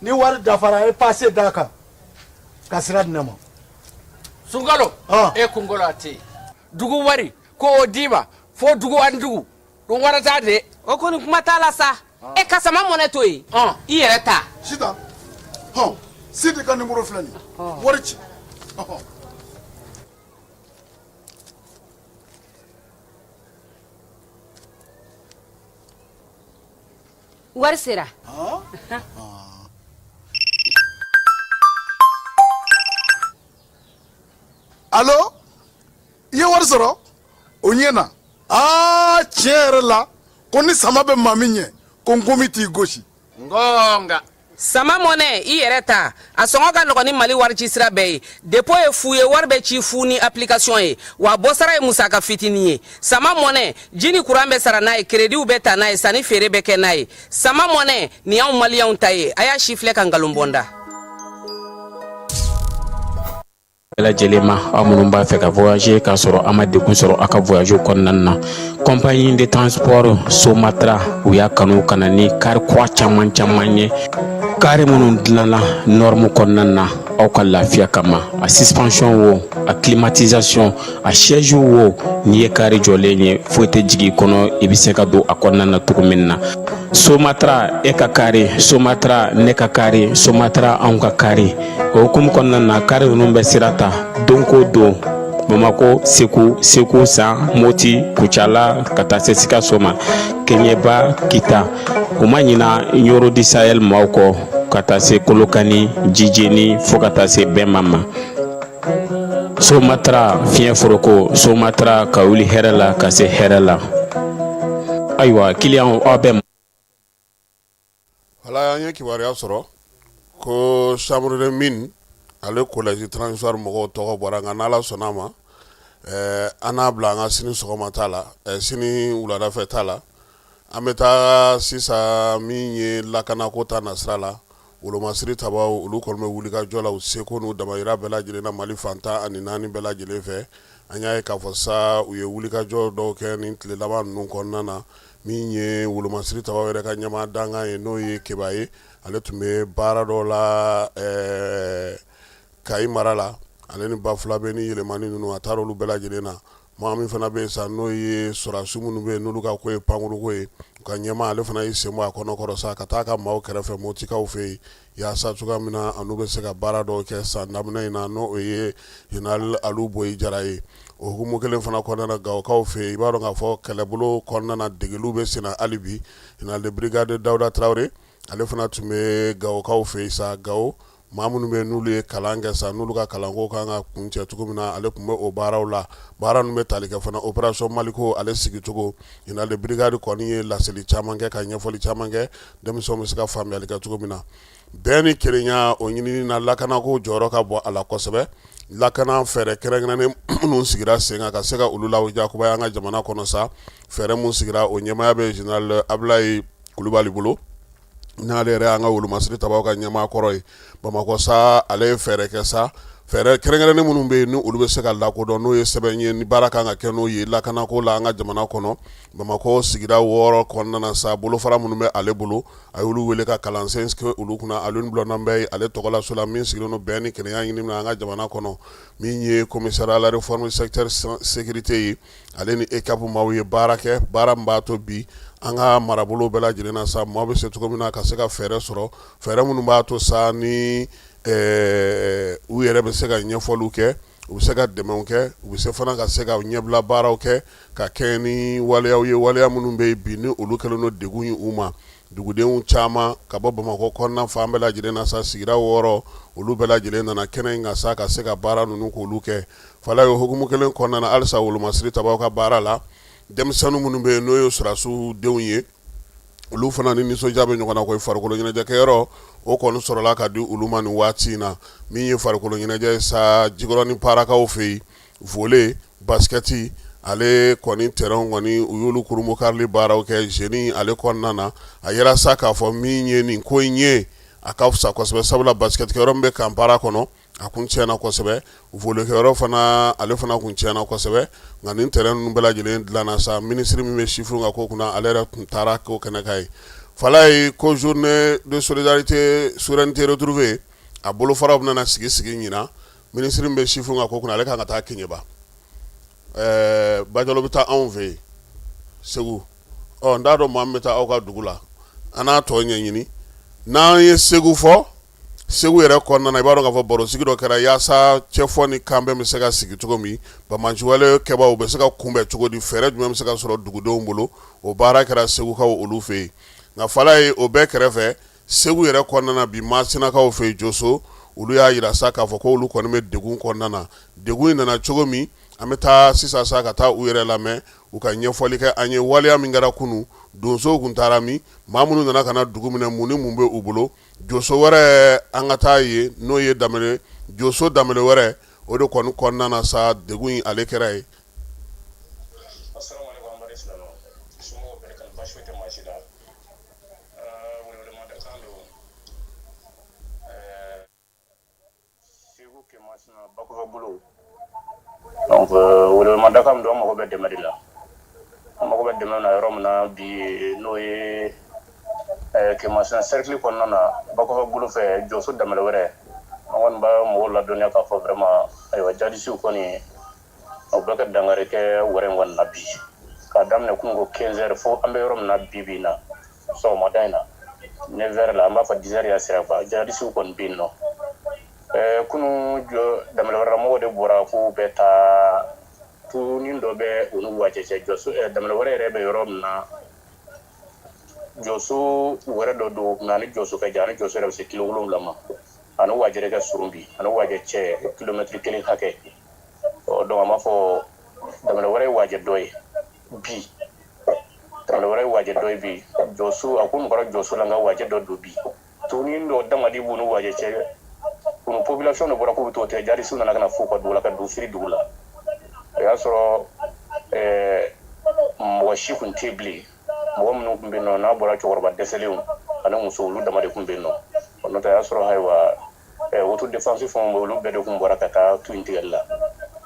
ni wari dafara, a ye pase d'a kan ka sira di ne ma. Sunkalo, e kunkolo a tɛ yen. Dugu wari ko o d'i ma fo dugu ani dugu dun wara t'a de. O kɔni, kuma t'a la sa. E ka sama mɔnɛ to yen, i yɛrɛ ta. Sitan, hɔn, Sidi ka nimoro filɛ nin ye, wari ci. Wari sera. Alo, i ye wari sɔrɔ o ɲɛ na. Aa, tiɲɛ yɛrɛ la, ko ni sama bɛ maa min ɲɛ, ko nkomi t'i gosi. Ngonga. Sama mɔnɛ, i yɛrɛ ta, a sɔngɔ ka nɔgɔn ni Mali wari ci sira bɛɛ ye. Dépôt ye fu ye, wari bɛ ci fu ni application ye, wa bɔsara ye musaka fitinin ye. Sama mɔnɛ, ji ni kuran bɛ sara n'a ye, créditw bɛ ta n'a ye, sanni feere bɛ kɛ n'a ye. Sama mɔnɛ nin y'anw maliyɛnw ta ye. A y'a si filɛ ka nkalon bɔ n da. Bɛɛ lajɛlen ma, aw minnu b'a fɛ ka voyager k'a sɔrɔ a ma degun sɔrɔ aw ka voyage kɔnɔna na, compagnie de transport Somatra, u y'a kanu ka na ni kari kura caman caman ye, kari minnu dilanna norme kɔnɔna na aw ka lafiya kama. A suspension wo, a climatisation, a siège wo, n'i ye kari jɔlen ye, foyi tɛ jigin i kɔnɔ, i bɛ se ka don a kɔnɔna na cogo min na. Somatra, e ka kari Somatra, ne ka kari Somatra, anw ka kari. O hukumu kɔnɔna na, kari ninnu bɛ sira ta don ko don Bamakɔ, Segu, Segu San, Moti, Kucala, ka taa se Sikaso ma, Kɛɲɛba, Kita. U ma ɲina Ɲɔrɔ du Sahel maaw kɔ, ka taa se Kolokani, Jijeni, fo ka taa se Bɛma ma. Somatra, fiɲɛ foroko Somatra, ka wuli hɛrɛ la ka se hɛrɛ la. Ayiwa, kiliyanw, aw bɛ Wala an ye kibaruya sɔrɔ ko chambre de mine ale collège transitoire mɔgɔw tɔgɔ bɔra, nka n'Ala sɔnna a ma. An n'a bila an ka sini sɔgɔma ta la, sini wuladafɛ ta la. An bɛ taa sisan min ye lakanako ta nasira la, wolomasiri tabaw olu kɔni bɛ wulikajɔ la u seko n'u damayira bɛɛ lajɛlen na Mali fan 14 bɛɛ lajɛlen fɛ. An y'a ye k'a fɔ sa u ye wulikajɔ dɔw kɛ nin tile laban ninnu kɔnɔna na, min ye wolomasiri tabaw yɛrɛ ka ɲɛmaa dankan ye n'o ye Keba ye, ale tun bɛ baara dɔ la Kayi mara la, ale ni Bafulabɛ ni Yɛlɛmani ninnu, a taara olu bɛɛ lajɛlen na. Maa min fana bɛ yen sa n'o ye sɔrɔdasi minnu bɛ yen n'olu ka ko ye pankuruko ye, u ka ɲɛmaa ale fana y'i sen bɔ a kɔnɔ kɔrɔ sa ka taa a ka maaw kɛrɛfɛ Motikaw fɛ yen yaasa cogoya min na a n'u bɛ se ka baara dɔw kɛ san daminɛ in na, n'o ye Général Alu Boyi Jara ye. O hukumu kelen fana kɔnɔna na, Gawokaw fɛ yen, i b'a dɔn k'a fɔ kɛlɛbolo kɔnɔna na degeliw bɛ sen na hali bi. Général de brigade Dawuda Tarawele ale fana tun bɛ Gawokaw fɛ yen sa. Gawo maa minnu bɛ n'olu ye kalan kɛ sa, n'olu ka kalanko kan ka kuncɛ cogo min na, ale tun bɛ o baaraw la. Baara ninnu bɛ tali kɛ fana opération Maliko ale sigicogo. Général de brigade kɔni ye laseli caman kɛ ka ɲɛfɔli caman kɛ denmisɛnw bɛ se ka faamuyali kɛ cogo min na. Bɛn ni kelenya o ɲinini na, lakanako jɔyɔrɔ ka bon a la kosɛbɛ. Lakana fɛɛrɛ kɛrɛnkɛrɛnnen minnu sigira sen kan ka se ka olu lajakubaya an ka jamana kɔnɔ sa, fɛɛrɛ min sigira o ɲɛmaaya bɛ général Abulayi Kulubali bolo, n'ale yɛrɛ y'an ka wolomasiri tabaw ka ɲɛmaa kɔrɔ ye Bamakɔ sa. Ale ye fɛɛrɛ kɛ sa, fɛɛrɛ kɛrɛnkɛrɛnnen minnu bɛ yen ni olu bɛ se ka lakodɔn, n'o ye sɛbɛn ye ni baara kan ka kɛ n'o ye lakanako la an ka jamana kɔnɔ. Bamakɔ sigida 6 kɔnɔna na sa, bolofara minnu bɛ ale bolo, a y'olu wele ka kalansen kɛ olu kunna. Alioune Blondin Mbaye ale tɔgɔlaso la min sigilen don bɛn ni kelenya ɲini na an ka jamana kɔnɔ, min ye commissaire à la réforme secteur sécurité ye, ale ni ECAP maaw ye baara kɛ, baara min b'a to bi an ka marabolo bɛɛ lajɛlen na sa, maaw bɛ se cogo min na ka se ka fɛɛrɛ sɔrɔ, fɛɛrɛ minnu b'a to sa ni u yɛrɛ bɛ se ka ɲɛfɔliw kɛ, u bɛ se ka dɛmɛw kɛ, u bɛ se fana ka se ka ɲɛbila baaraw kɛ ka kɛ ni waleyaw ye, waleya minnu bɛ yen bi ni olu kɛlen don degun ye u ma. Dugudenw caman ka bɔ Bamakɔ kɔnɔna fan bɛɛ lajɛlen na sa, sigida 6 olu bɛɛ lajɛlen nana kɛnɛ in kan sa ka se ka baara ninnu k'olu kɛ. Fala ye hukumu kelen kɔnɔna na halisa wolomasiri tabaw ka baara la, denmisɛnnin minnu bɛ yen n'o ye sɔrɔdasiw denw ye, olu fana ni nisɔndiya bɛ ɲɔgɔn na koyi. Farikolo ɲɛnajɛkɛyɔrɔ o kɔni sɔrɔla ka di olu ma nin waati in na, min ye farikolo ɲɛnajɛ ye sa Jikɔrɔni Parakaw fɛ yen, volley, basket, ale kɔni terrain kɔni u y'olu kurunbonkarili baaraw kɛ jeune ale kɔnɔna na. A yira sa k'a fɔ min ye nin ko in ye, a ka fisa kosɛbɛ, sabula basket kɛyɔrɔ min bɛ camp Para kɔnɔ, a kun tiɲɛna kosɛbɛ, volley kɛyɔrɔ fana ale fana kun tiɲɛna kosɛbɛ. Nka nin terrain ninnu bɛɛ lajɛlen dilanna sa, minisiri min bɛ sifinw ka ko kunna, ale yɛrɛ tun taara ko kɛnɛ kan yen. Fala ye ko journée de solidarité souveraineté retrouvée a bolofaraw bɛna sigi sigi ɲinan. Minisiri min bɛ sifinw ka ko kunna, ale kan ka taa Keɲeba. Ɛɛ Bajalo bɛ taa anw fɛ yen Segu, ɔ n t'a dɔn maa min bɛ taa aw ka dugu la, an n'a tɔ ɲɛɲini. N'an ye Segu fɔ, Segu yɛrɛ kɔnɔna na, i b'a dɔn k'a fɔ barosigi dɔ kɛra yaasa cɛfɔ ni kanbɛn bɛ se ka sigi cogo min, banbaanciwale kɛbaaw bɛ se ka kunbɛn cogo di, fɛɛrɛ jumɛn bɛ se ka sɔrɔ dugudenw bolo. O baara kɛra Segukaw olu fɛ yen. Nka Fala ye o bɛɛ kɛrɛfɛ, Segu yɛrɛ kɔnɔna na bi, Masinakaw fɛ yen Joso, olu y'a jira sa k'a fɔ ko olu kɔni bɛ degun kɔnɔna na. Degun in nana cogo min, an bɛ taa sisan sa ka taa u yɛrɛ lamɛn, u ka ɲɛfɔli kɛ an ye waleya min kɛra kunun. Donsow kun taara min, maa minnu nana ka na dugu minɛ, mun ni mun bɛ u bolo. Joso wɛrɛ an ka taa yen, n'o ye Danbele, Joso Danbele wɛrɛ, o de kɔni kɔnɔna na sa degun in ale kɛra yen. Segu Kemasina Bakɔfɛ bolo donc welewelemadakan min don, an mago bɛ dɛmɛ de la. An mago bɛ dɛmɛ na yɔrɔ min na bi, n'o ye Kemasina cercle kɔnɔna na, Bakɔfɛ bolo fɛ, Jɔso Danbɛlɛ wɛrɛ. An kɔni b'a mɔgɔw ladɔnniya k'a fɔ vraiment, ayiwa, jadisiw kɔni u bɛ ka dankari kɛ wɛrɛ in kɔni na bi, k'a daminɛ kunun ko 15 heures fo an bɛ yɔrɔ min na bi bi in na, sɔgɔmada in na 9 heures la, an b'a fɔ 10 heures ya sira quoi. Jadisiw kɔni bɛ yen nɔ. Kunun jɔ Danbɛlɛ wɛrɛ mɔgɔw de bɔra k'u bɛ taa tunin dɔ bɛ u ni Wajɛ cɛ. Jɔso Danbɛlɛ wɛrɛ yɛrɛ bɛ yɔrɔ min na, Jɔso wɛrɛ dɔ don, nka ani Jɔso ka jan, ani Jɔso yɛrɛ bɛ se kilo 7 ma. Ani Wajɛ de ka surun bi, ani Wajɛ cɛ kilomɛtiri 1 hakɛ. Ɔ donc an b'a fɔ Danbɛlɛ wɛrɛ ye Wajɛ dɔ ye bi, Danbɛlɛ wɛrɛ ye Wajɛ dɔ ye bi. Jɔso a ko kɔrɔ Jɔso la, nka Wajɛ dɔ don bi. Tunin dɔ damadi b'u ni Wajɛ cɛ. Kunu population de bɔra k'u bɛ t'o tigɛ, jadisiw nana ka na f'u ka dugu la, ka don firi dugu la. y'a sɔrɔ mɔgɔ si tun tɛ bilen mɔgɔ minnu tun bɛ yen nɔ n'a bɔra cɛkɔrɔba dɛsɛlenw ani muso olu dama de tun bɛ yen nɔ n'o tɛ a y'a sɔrɔ ayiwa autodéfense fɛnw bɛ olu bɛɛ de tun bɔra ka taa tu in tigɛli la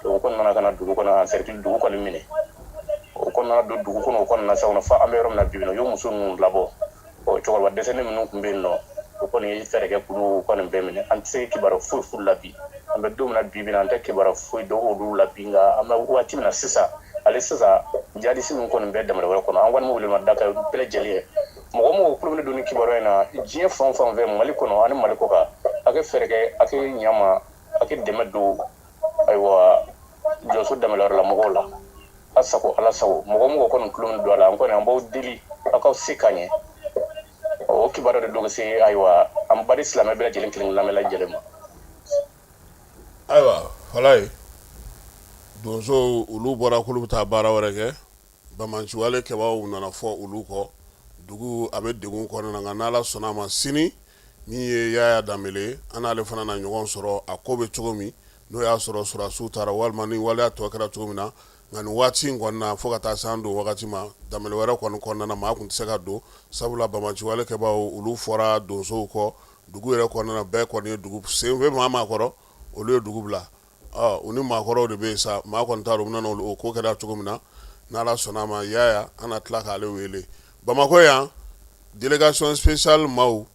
donc u kɔni nana ka na dugu kɔnɔ encercle dugu kɔni minɛ o kɔni nana don dugu kɔnɔ o kɔni na sa fo an bɛ yɔrɔ min na bi bi in na u ye muso ninnu labɔ ɔ cɛkɔrɔba dɛsɛlen minnu tun bɛ yen nɔ o kɔni ye fɛɛrɛ kɛ k'olu kɔni bɛɛ minɛ an tɛ se kibaru foyi f'u la bi an bɛ don min na bi bi in na an tɛ kibaru foyi dɔn olu la bi nka an bɛ waati min na sisan ale sisan jihadisi ninnu kɔni bɛ jamana wɛrɛ kɔnɔ an kɔni bɛ welemada kɛ bɛɛ lajɛlen ye mɔgɔ o mɔgɔ tulo bɛ don nin kibaruya in na diɲɛ fan o fan fɛ mali kɔnɔ ani mali kɔkan a kɛ fɛɛrɛ kɛ a kɛ ɲama a kɛ dɛmɛ don ayiwa jɔso danbɛlɛ la mɔgɔw la a sago ala sago mɔgɔ o mɔgɔ kɔni tulo bɛ don a la an kɔni an b'aw deli aw k'aw se ka ɲɛ o kibaruya de don ka se ayiwa an baden silamɛ bɛɛ lajɛlen kelen kelenna bɛɛ lajɛlen ma ayiwa falaye donsow olu bɔra k'olu bɛ taa baara wɛrɛ kɛ banbaanciwale kɛbaaw nana fɔ olu kɔ dugu a bɛ degun kɔnɔna na nka n'ala sɔnna a ma sini min ye yaya danbele an n'ale fana na ɲɔgɔn sɔrɔ a ko bɛ cogo min n'o y'a sɔrɔ sɔrɔdasiw taara walima ni waleya tɔ kɛra cogo min na nka nin waati in kɔni na fo ka taa se an don wagati ma danbele wɛrɛ kɔni kɔnɔna na maa tun tɛ se ka don sabula banbaanciwale kɛbaaw olu fɔra donsow kɔ dugu yɛrɛ kɔnɔna na bɛɛ kɔni ye dugu sen bɛ maa kɔrɔ olu ye dugu bila u ni maakɔrɔw de bɛ yen sa maa kɔni t'a dɔn u bɛna o ko kɛra cogo min na n'ala sɔnna a ma yaya an na tila k'ale wele bamakɔ yan délégation spéciale maaw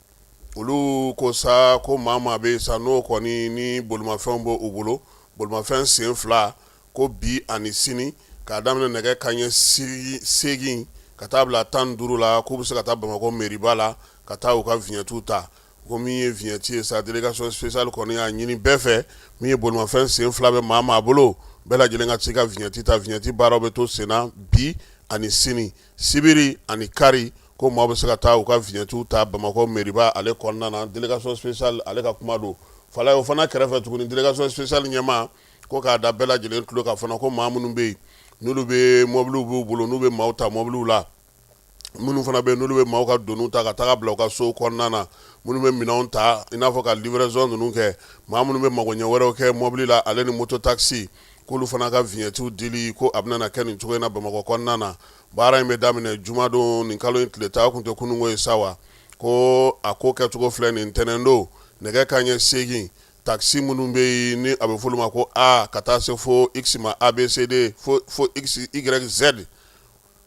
olu ko sa ko maa maa bɛ yen sa n'o kɔni ni bolimafɛnw bɛ u bolo bolimafɛn sen fila ko bi ani sini k'a daminɛ nɛgɛ kanɲɛ 8 ka taa bila 15 la k'u bɛ se ka taa bamakɔ meriba la ka taa u ka vignette ta ko min ye vignette ye sa délégation spéciale kɔni y'a ɲini bɛɛ fɛ min ye bolimafɛn sen fila bɛ maa maa bolo bɛɛ lajɛlen ka t'i ka vignette ta vignette baaraw bɛ to senna bi ani sini sibiri ani kari ko maaw bɛ se ka taa u ka vignette ta bamakɔ meriba ale kɔnɔna na délégation spéciale ale ka kuma don falaye o fana kɛrɛfɛ tuguni délégation spéciale ɲɛmaa ko k'a da bɛɛ lajɛlen tulo kan fana ko maa minnu bɛ yen n'olu bɛ mɔbiliw b'u bolo n'u bɛ maaw ta mɔbiliw la minnu fana bɛ yen n'olu bɛ maaw ka doniw ta ka taga bila u ka so kɔnɔna na minnu bɛ minɛnw ta i n'a fɔ ka livraison ninnu kɛ maa minnu bɛ magoɲɛ wɛrɛw kɛ mɔbili la ale ni moto taxi k'olu fana ka vignette dili ko a bɛna na kɛ nin cogo in na bamakɔ kɔnɔna na baara in bɛ daminɛ jumadon nin kalo in tile 10 o tun tɛ kununko ye sa wa ko a ko kɛcogo filɛ nin ntɛnɛndon nɛgɛ kanɲɛ 8 takisi minnu bɛ yen ni a bɛ f'olu ma ko A ka taa se fo X ma A B C D fo X Y Z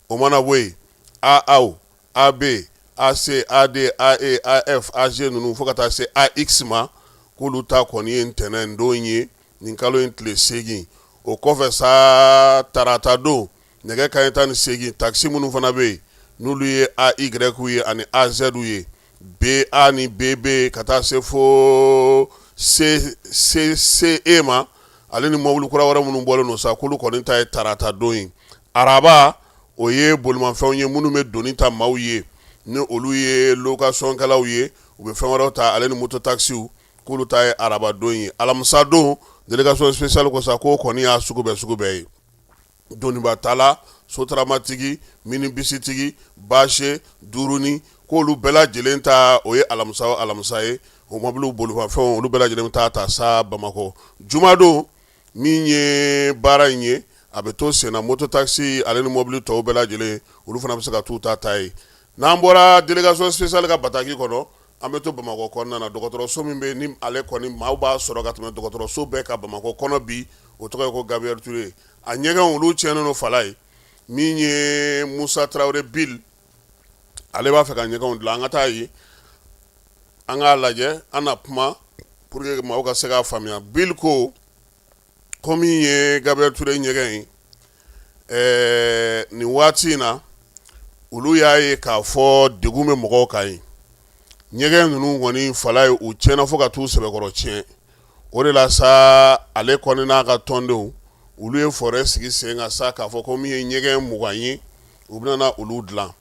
o mana bɔ yen AA AB AC AD AE AF AG ninnu fo ka taa se AX ma k'olu ta kɔni ye ntɛnɛn don ye nin kalo in tile 8 o kɔfɛ sa tarata don nɛgɛ kanɲɛ 18 takisi minnu fana bɛ yen n'olu ye AY ye ani AZ ye BA ni BB ka taa se fo CCE ma ale ni mobili kura wɛrɛ minnu bɔlen don sa k'olu kɔni ta ye tarata don ye araba o ye bolimafɛnw ye minnu bɛ doni ta maaw ye ni olu ye location-kɛlaw ye u bɛ fɛn wɛrɛw ta ale ni moto takisiw k'olu ta ye araba don ye alamisa don délégation spéciale ko sa k'o kɔni y'a sugu bɛɛ sugu bɛɛ ye donibatala sotramatigi minibisitigi bâche duurunin k'olu bɛɛ lajɛlen ta o ye alamisa o alamisa ye o mɔbiliw bolimafɛnw olu bɛɛ lajɛlen bɛ taa ta sa bamakɔ jumadon min ye baara in ye a bɛ to senna moto taxi ale ni mɔbili tɔw bɛɛ lajɛlen olu fana bɛ se ka t'u ta ta yen n'an bɔra délégation spéciale ka bataki kɔnɔ an bɛ to bamakɔ kɔnɔna na dɔgɔtɔrɔso min bɛ ni ale kɔni maaw b'a sɔrɔ ka tɛmɛ dɔgɔtɔrɔso bɛɛ kan bamakɔ kɔnɔ bi o tɔgɔ ye ko Gabriel Touré a ɲɛgɛnw olu tiɲɛnen don Falaye min ye Musa Tarawele Bill ale b'a fɛ ka ɲɛgɛnw dilan an ka taa yen an k'a lajɛ an na kuma pour que maaw ka se k'a faamuya Bill ko ko min ye Gabriel Touré ɲɛgɛn ye ɛɛ nin waati in na olu y'a ye k'a fɔ degun bɛ mɔgɔw kan yen ɲɛgɛn ninnu kɔni Falaye u tiɲɛna fo ka t'u sɛbɛkɔrɔ tiɲɛ o de la sa ale kɔni n'a ka tɔndenw olu ye fɛɛrɛ sigi sen kan sa k'a fɔ ko min ye ɲɛgɛn 20 ye u bɛna na olu dilan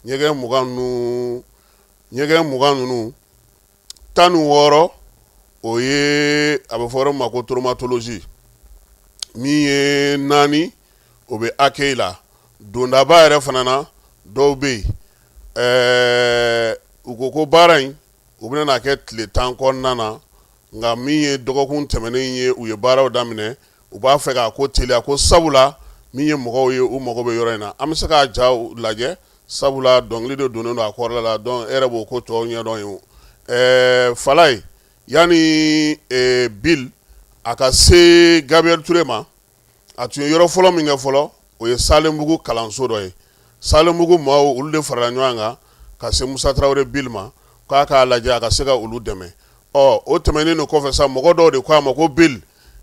ɲɛgɛn 20 ninnu ɲɛgɛn 20 ninnu 16 o ye a bɛ fɔ yɔrɔ min ma ko traumatologie min ye naani o bɛ accueil la dondaba yɛrɛ fana na dɔw bɛ yen ɛɛ u ko ko baara in u bɛna n'a kɛ tile 10 kɔnɔna na nka min ye dɔgɔkun tɛmɛnen ye u ye baaraw daminɛ U b'a fɛ k'a ko teliya ko sabula min ye mɔgɔw ye u mago bɛ yɔrɔ in na. An bɛ se k'a ja lajɛ sabula dɔnkili de donnen don a kɔrɔla la, donc e yɛrɛ b'o ko tɔw ɲɛdɔn ye. Falaye, yanni Bill a ka se Gabriel Touré ma, a tun ye yɔrɔ fɔlɔ min kɛ fɔlɔ, o ye Salenbugu kalanso dɔ ye. Salenbugu maaw olu de farala ɲɔgɔn kan ka se Musa Tarawele Bill ma k'a k'a lajɛ a ka se ka olu dɛmɛ. Ɔ o tɛmɛnen de kɔfɛ sa, mɔgɔ dɔw de ko a ma ko Bill,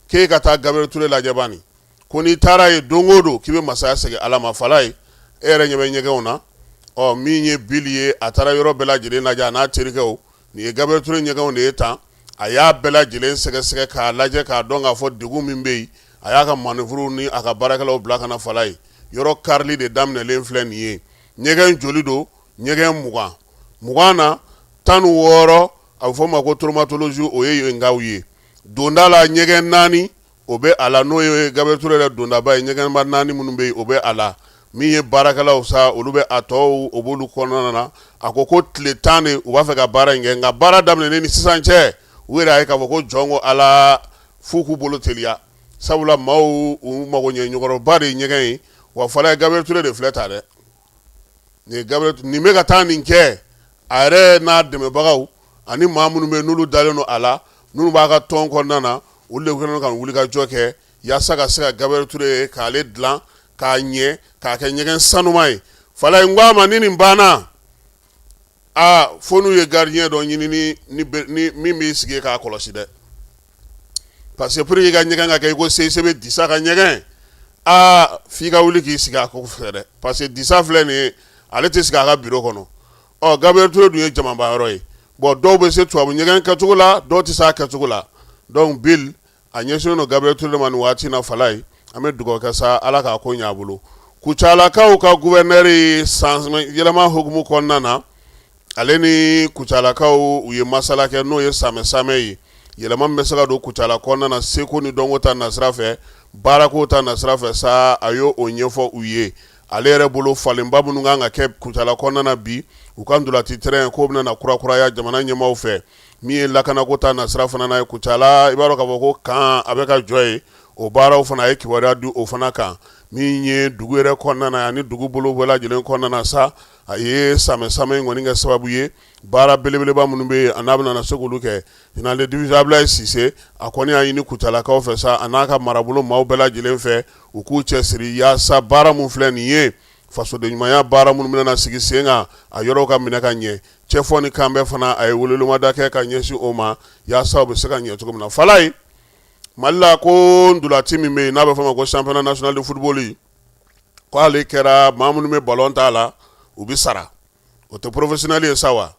k'e ka taa Gabriel Touré lajɛ bani, ko n'i taara yen don o don k'i bɛ masaya segin Ala ma. Falaye, e yɛrɛ ɲɛ bɛ ɲɛgɛnw na. Ɔ min ye Bill ye, a taara yɔrɔ bɛɛ lajɛlen lajɛ a n'a terikɛw. Nin ye Gabriel Touré ɲɛgɛnw de ye tan. A y'a bɛɛ lajɛlen sɛgɛsɛgɛ k'a lajɛ k'a dɔn k'a fɔ degun min bɛ yen. A y'a ka manœuvre ni a ka baarakɛlaw bila ka na Falaye. Yɔrɔ karili de daminɛlen filɛ nin ye. Ɲɛgɛn joli don? Ɲɛgɛn 20. 20 na, 16, a bɛ fɔ o ma ko traumatologie, o ye yenkaw ye. Donda la, ɲɛgɛn naani o bɛ a la, n'o ye Gabriel Touré yɛrɛ dondaba ye. Ɲɛgɛnba naani minnu bɛ yen, o bɛ a la. Min ye baarakɛlaw sa, olu bɛ a tɔw, o b'olu kɔnɔna na. A ko ko tile 10 de u b'a fɛ ka baara in kɛ, nka baara daminɛnen ni sisan cɛ, u yɛrɛ y'a ye k'a fɔ ko jɔn ko Ala, f'u k'u bolo teliya, sabula maaw u mago ɲɛ ɲɔgɔrɔba de ye ɲɛgɛn ye. Wa Falaye, Gabriel Touré de filɛ ta dɛ. Nin ye nin bɛ ka taa nin kɛ a yɛrɛ n'a dɛmɛbagaw ani maa minnu bɛ n'olu dalen don a la, minnu b'a ka tɔn kɔnɔna na, olu de kɛlen ka wulikajɔ kɛ yaasa ka se ka Gabriel Touré k'ale dilan k'a ɲɛ, k'a kɛ ɲɛgɛn sanuma ye. Falaye, n ko a ma, ni nin banna, aa, fo n'u ye gardien dɔ ɲini ni min b'i sigi k'a kɔlɔsi dɛ, parce que pour que i ka ɲɛgɛn ka kɛ i ko CICB Disa ka ɲɛgɛn, aa, f'i ka wuli k'i sigi a ko fɛ dɛ, parce que Disa filɛ nin ye, ale tɛ sigi a ka bureau kɔnɔ. Ɔ Gabriel Touré dun ye jamaba yɔrɔ ye. Bon, dɔw bɛ se tubabu ɲɛgɛn kɛcogo la, dɔw tɛ se a kɛcogo la. Donc Bill a ɲɛsinnen don Gabriel Touré ma nin waati na. Falaye, an bɛ dugawu kɛ sa, Ala k'a ko ɲɛ a bolo. Kucalakaw ka gouverneur ye san yɛlɛma hukumu kɔnɔna na, ale ni Kucalakaw u ye masala kɛ, n'o ye samɛ samɛ ye. Yɛlɛma min bɛ se ka don Kucala kɔnɔna na, seko ni dɔnko ta nasira fɛ, baarako ta nasira fɛ sa, a y'o ɲɛfɔ u ye. Ale yɛrɛ bolo, falenba minnu kan ka kɛ Kucala kɔnɔna na bi, u ka ntolaci terrain k'o bɛna na kurakuraya jamana ɲɛmaaw fɛ. Min ye lakanako ta nasira fana n'a ye Kucala, i b'a dɔn k'a fɔ ko camp a bɛ ka jɔ yen, o baaraw fana, a ye kibaruya di o fana kan. Min ye dugu yɛrɛ kɔnɔna na ani dugu bolo bɛɛ lajɛlen kɔnɔna na sa, a ye samɛ samɛ in kɔni kɛ sababu ye baara belebeleba minnu bɛ yen, a n'a bɛna se k'olu kɛ. Général de division Ablaye Sise, a kɔni y'a ɲini Kucalakaw fɛ sa, a n'a ka marabolo maaw bɛɛ lajɛlen fɛ, u k'u cɛsiri yaasa baara min filɛ nin ye, fasoden ɲumanya baara minnu bɛna sigi sen kan, a yɔrɔw ka minɛ ka ɲɛ. Cɛfɔ ni kanbɛn fana, a ye welewelemada kɛ ka ɲɛsin o ma yaasa u bɛ se ka ɲɛ cogo min na. Falaye, Mali la, ko ntolaci min bɛ yen n'a bɛ fɔ a ma ko championnat national de football, ko ale kɛra maa minnu bɛ ballon t'a la, u bɛ sara, o tɛ professionnel ye sa wa?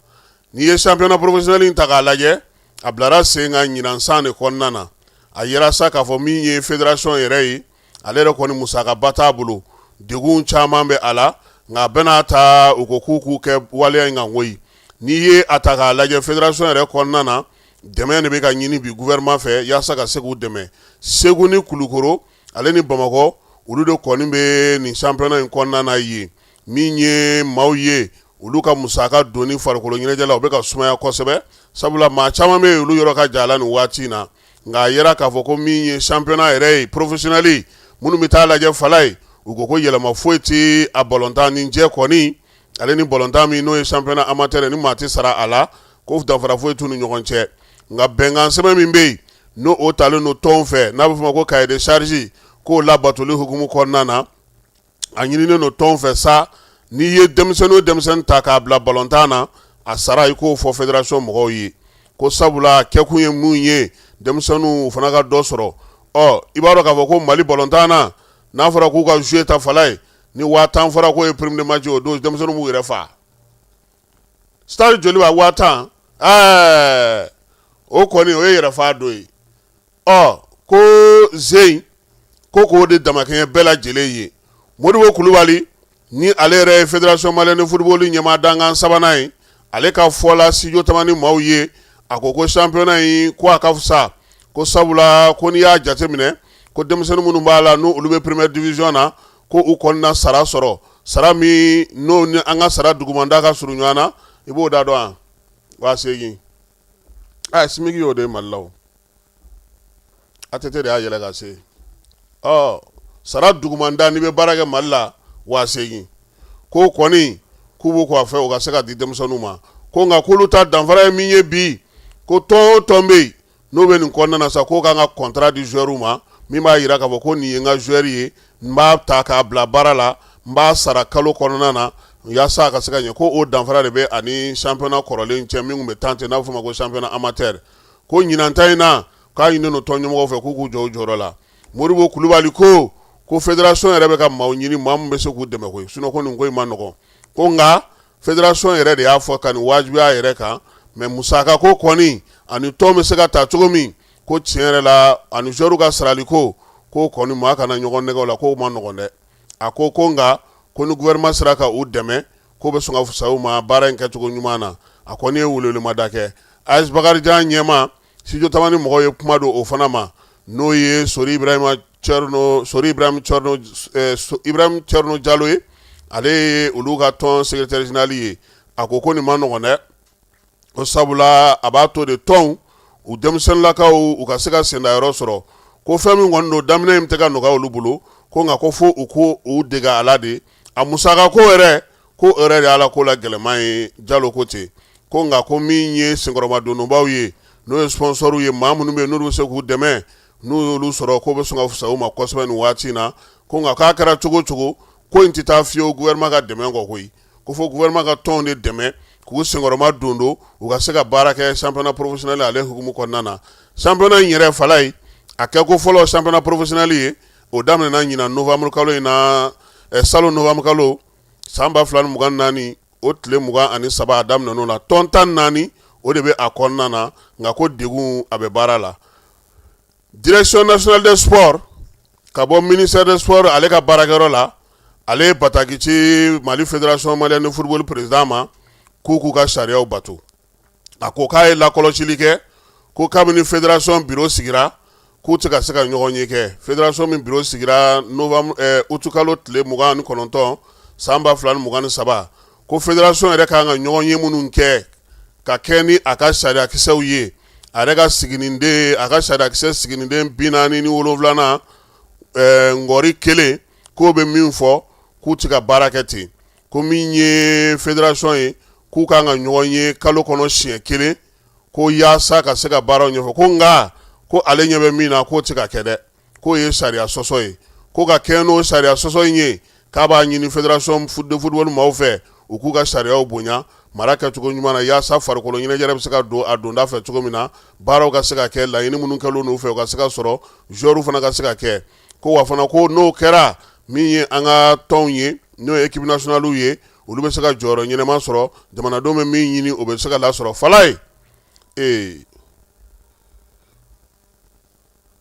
N'i ye championnat professionnel in ta k'a lajɛ, a bilara sen kan ɲinan san de kɔnɔna na. A yira sa k'a fɔ min ye fédération yɛrɛ ye, ale yɛrɛ kɔni musakaba t'a bolo, degun caman bɛ a la, nka a bɛna ta u ko k'u k'u kɛ waleya in kan koyi. N'i ye a ta k'a lajɛ, fédération yɛrɛ kɔnɔna na, dɛmɛ de bɛ ka ɲini bi gouvernement fɛ yaasa ka se k'u dɛmɛ. Segu ni Kulukoro ale ni Bamakɔ, olu de kɔni bɛ nin championnat in kɔnɔna na yen. Min ye maaw ye, olu ka musaka donni farikolo ɲɛnajɛ la, o bɛ ka sumaya kosɛbɛ, sabula maa caman bɛ yen, olu yɔrɔ ka jan a la nin waati in na. Nka a yera k'a fɔ ko min ye championnat yɛrɛ ye professionnel, minnu bɛ taa lajɛ, Falaye, u ko ko yɛlɛma foyi tɛ a balontan ni jɛ kɔni ale ni balontan min n'o ye championnat amateur ni maa tɛ sara a la, ko danfara foyi t'u ni ɲɔgɔn cɛ. Nka bɛnkan sɛbɛn min bɛ yen, n'o o talen don tɔnw fɛ, n'a bɛ fɔ o ma ko cahier de charge, k'o labatoli hukumu kɔnɔna na, a ɲininen don tɔnw fɛ sa, n'i ye denmisɛnnin o denmisɛnnin ta k'a bila balontan na, a sara i k'o fɔ fédération mɔgɔw ye, ko sabula kɛkun ye mun ye, denmisɛnninw fana ka dɔ sɔrɔ. Ɔ i b'a dɔn k'a fɔ ko Mali balontan na, n'a fɔra k'u ka jouer ta, Falaye, ni 10,000 fɔra k'o ye prime de match, o don denmisɛnninw b'u yɛrɛ faa. Stade Joliba 10,000, ɛɛ, o kɔni o ye yɛrɛ faa don ye. Ɔ ko zen ko k'o de damakɛɲɛ bɛɛ lajɛlen ye. Modibo Kulubali ni ale yɛrɛ ye fédération malienne de football ɲɛmaa dankan sabanan ye, ale ka fɔ la studio Tamani maaw ye, a ko ko championnat in ko a ka fisa, ko sabula ko n'i y'a jateminɛ ko denmisɛnnin minnu b'a la, n'u olu bɛ première division na, ko u kɔni na sara sɔrɔ, sara min n'o ni an ka sara dugumanda ka surun ɲɔgɔn na. I b'o da dɔn wa? 80,000. A SMIG y'o de ye Mali la. O ATT de y'a yɛlɛ ka se. Ɔ sara dugumanda n'i bɛ baara kɛ Mali la 8000 ko kɔni k'u b'o k'a fɛ o ka se ka di denmisɛnninw ma ko nka k'olu ta danfara ye min ye bi ko tɔn o tɔn bɛ yen n'o bɛ nin kɔnɔna na sa k'o kan ka contrat di joueur ma min b'a jira k'a fɔ ko nin ye n ka joueur ye n b'a ta k'a bila baara la n b'a sara kalo kɔnɔna na yaasa a ka se ka ɲɛ ko o danfara de bɛ ani championnat kɔrɔlen cɛ min tun bɛ tan ten n'a bɛ f'o ma ko championnat amateur ko ɲinan ta in na k'a ɲininen don tɔn ɲɛmɔgɔw fɛ k'u k'u jɔ u jɔyɔrɔ la Modibo Kulubali ko ko fédération yɛrɛ bɛ ka maaw ɲini maa min bɛ se k'u dɛmɛ koyi sinon ko nin ko in ma nɔgɔn ko nka fédération yɛrɛ de y'a fɔ ka nin wajibiya a yɛrɛ kan mais musaka ko kɔni ani tɔn bɛ se ka ta cogo min ko tiɲɛ yɛrɛ la ani joueur ka sarali ko ko kɔni maa kana ɲɔgɔn nɛgɛn o la k'o ma nɔgɔn dɛ a ko ko nka ko ni gouvernement sera ka u dɛmɛ k'o bɛ sɔn ka fisaya u ma baara in kɛcogo ɲuman na a kɔni ye welewelemada kɛ AS Bakarijan ɲɛmaa Studio Tamani mɔgɔw ye kuma don o fana ma n'o ye Sori Ibrahima Thierno Sori Ibrahim Thierno Ibrahim Thierno Jalo ye ale ye olu ka tɔn secrétaire général ye a ko ko nin ma nɔgɔn dɛ ko sabula a b'a to de tɔnw u denmisɛnninlakaw u ka se ka sendayɔrɔ sɔrɔ ko fɛn min kɔni don daminɛ in tɛ ka nɔgɔya olu bolo ko nka ko fo u ko u dege a la de a musaka ko yɛrɛ ko o yɛrɛ de y'a la ko la gɛlɛman ye Jalo ko ten ko nka ko min ye senkɔrɔmadonbaw ye n'o ye sponsorw ye maa minnu bɛ yen n'olu bɛ se k'u dɛmɛ n'u y'olu sɔrɔ k'o bɛ sɔn ka fisaya u ma kosɛbɛ nin waati in na ko nka k'a kɛra cogo o cogo ko in tɛ taa fiyewu gouvernement ka dɛmɛ kɔ koyi ko fo gouvernement ka tɔnw de dɛmɛ k'u senkɔrɔma don don u ka se ka baara kɛ championnat professionnel ale hukumu kɔnɔna na championnat in yɛrɛ fala ye a kɛ ko fɔlɔ championnat professionnel ye o daminɛna ɲinan novembre kalo in na salon novembre kalo san 2024 o tile 23 a daminɛn'o la tɔn 14 o de bɛ a kɔnɔna na nka ko degun a bɛ baara la direction nationale des sports ka bɔ ministère des sports ale ka baarakɛyɔrɔ la ale ye bataki ci Mali fédération malienne de football président ma k'u k'u ka sariyaw bato a ko k'a ye lakɔlɔsili kɛ ko kabini fédération bureau sigira k'u tɛ ka se ka ɲɔgɔn ye kɛ fédération min bureau sigira novembre août kalo tile 29 san 2023 ko fédération yɛrɛ ka kan ka ɲɔgɔn ye minnu kɛ ka kɛ ni a ka sariyakisɛw ye a yɛrɛ ka siginiden a ka sariyakisɛ siginiden 47nan ngɔri kelen k'o bɛ min fɔ k'u tɛ ka baara kɛ ten ko min ye fédération ye k'u kan ka ɲɔgɔn ye kalo kɔnɔ siɲɛ kelen ko yaasa ka se ka baaraw ɲɛfɔ ko nka ko ale ɲɛ bɛ min na k'o tɛ ka kɛ dɛ k'o ye sariya sɔsɔ ye ko ka kɛ n'o sariya sɔsɔ in ye k'a b'a ɲini fédération de football maaw fɛ u k'u ka sariyaw bonya mara kɛcogo ɲuman na yaasa farikolo ɲɛnajɛ bɛ se ka don a donda fɛ cogo min na baaraw ka se ka kɛ laɲini minnu kɛlen n'u fɛ u ka se ka sɔrɔ joueurs fana ka se ka kɛ ko wa fana ko n'o kɛra min ye an ka tɔnw ye n'o ye équipe nationale ye olu bɛ se ka jɔyɔrɔ ɲɛnama sɔrɔ jamanadenw bɛ min ɲini o bɛ se ka lasɔrɔ fala ye ee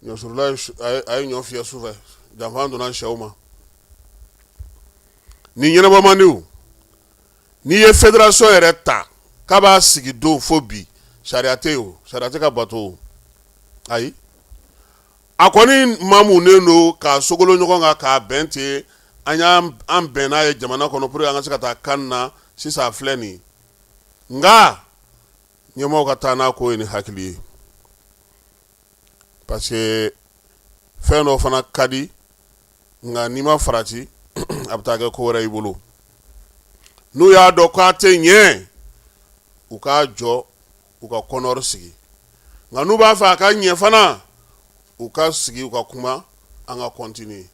ɲɔsurula a ye ɲɔ fiyɛ sufɛ janfa donna sɛw ma nin ɲɛnabɔ man di n'i ye fédération yɛrɛ ta k'a b'a sigi don fo bi sariya tɛ yen o sariya tɛ ka bato o ayi a kɔni mamunen don k'a sogolo ɲɔgɔn kan k'a bɛn ten an y'an bɛn n'a ye jamana kɔnɔ pour que an ka se ka taa CAN na sisan a filɛ nin ye nka ɲɛmaaw ka taa n'a ko ye ni hakili ye parce que fɛn dɔ fana ka di nka n'i ma farati a bɛ taa kɛ ko wɛrɛ i bolo n'u y'a dɔn k'a tɛ ɲɛ u k'a jɔ u ka CONOR sigi nka n'u b'a fɛ a ka ɲɛ fana u ka sigi u ka kuma an ka continuer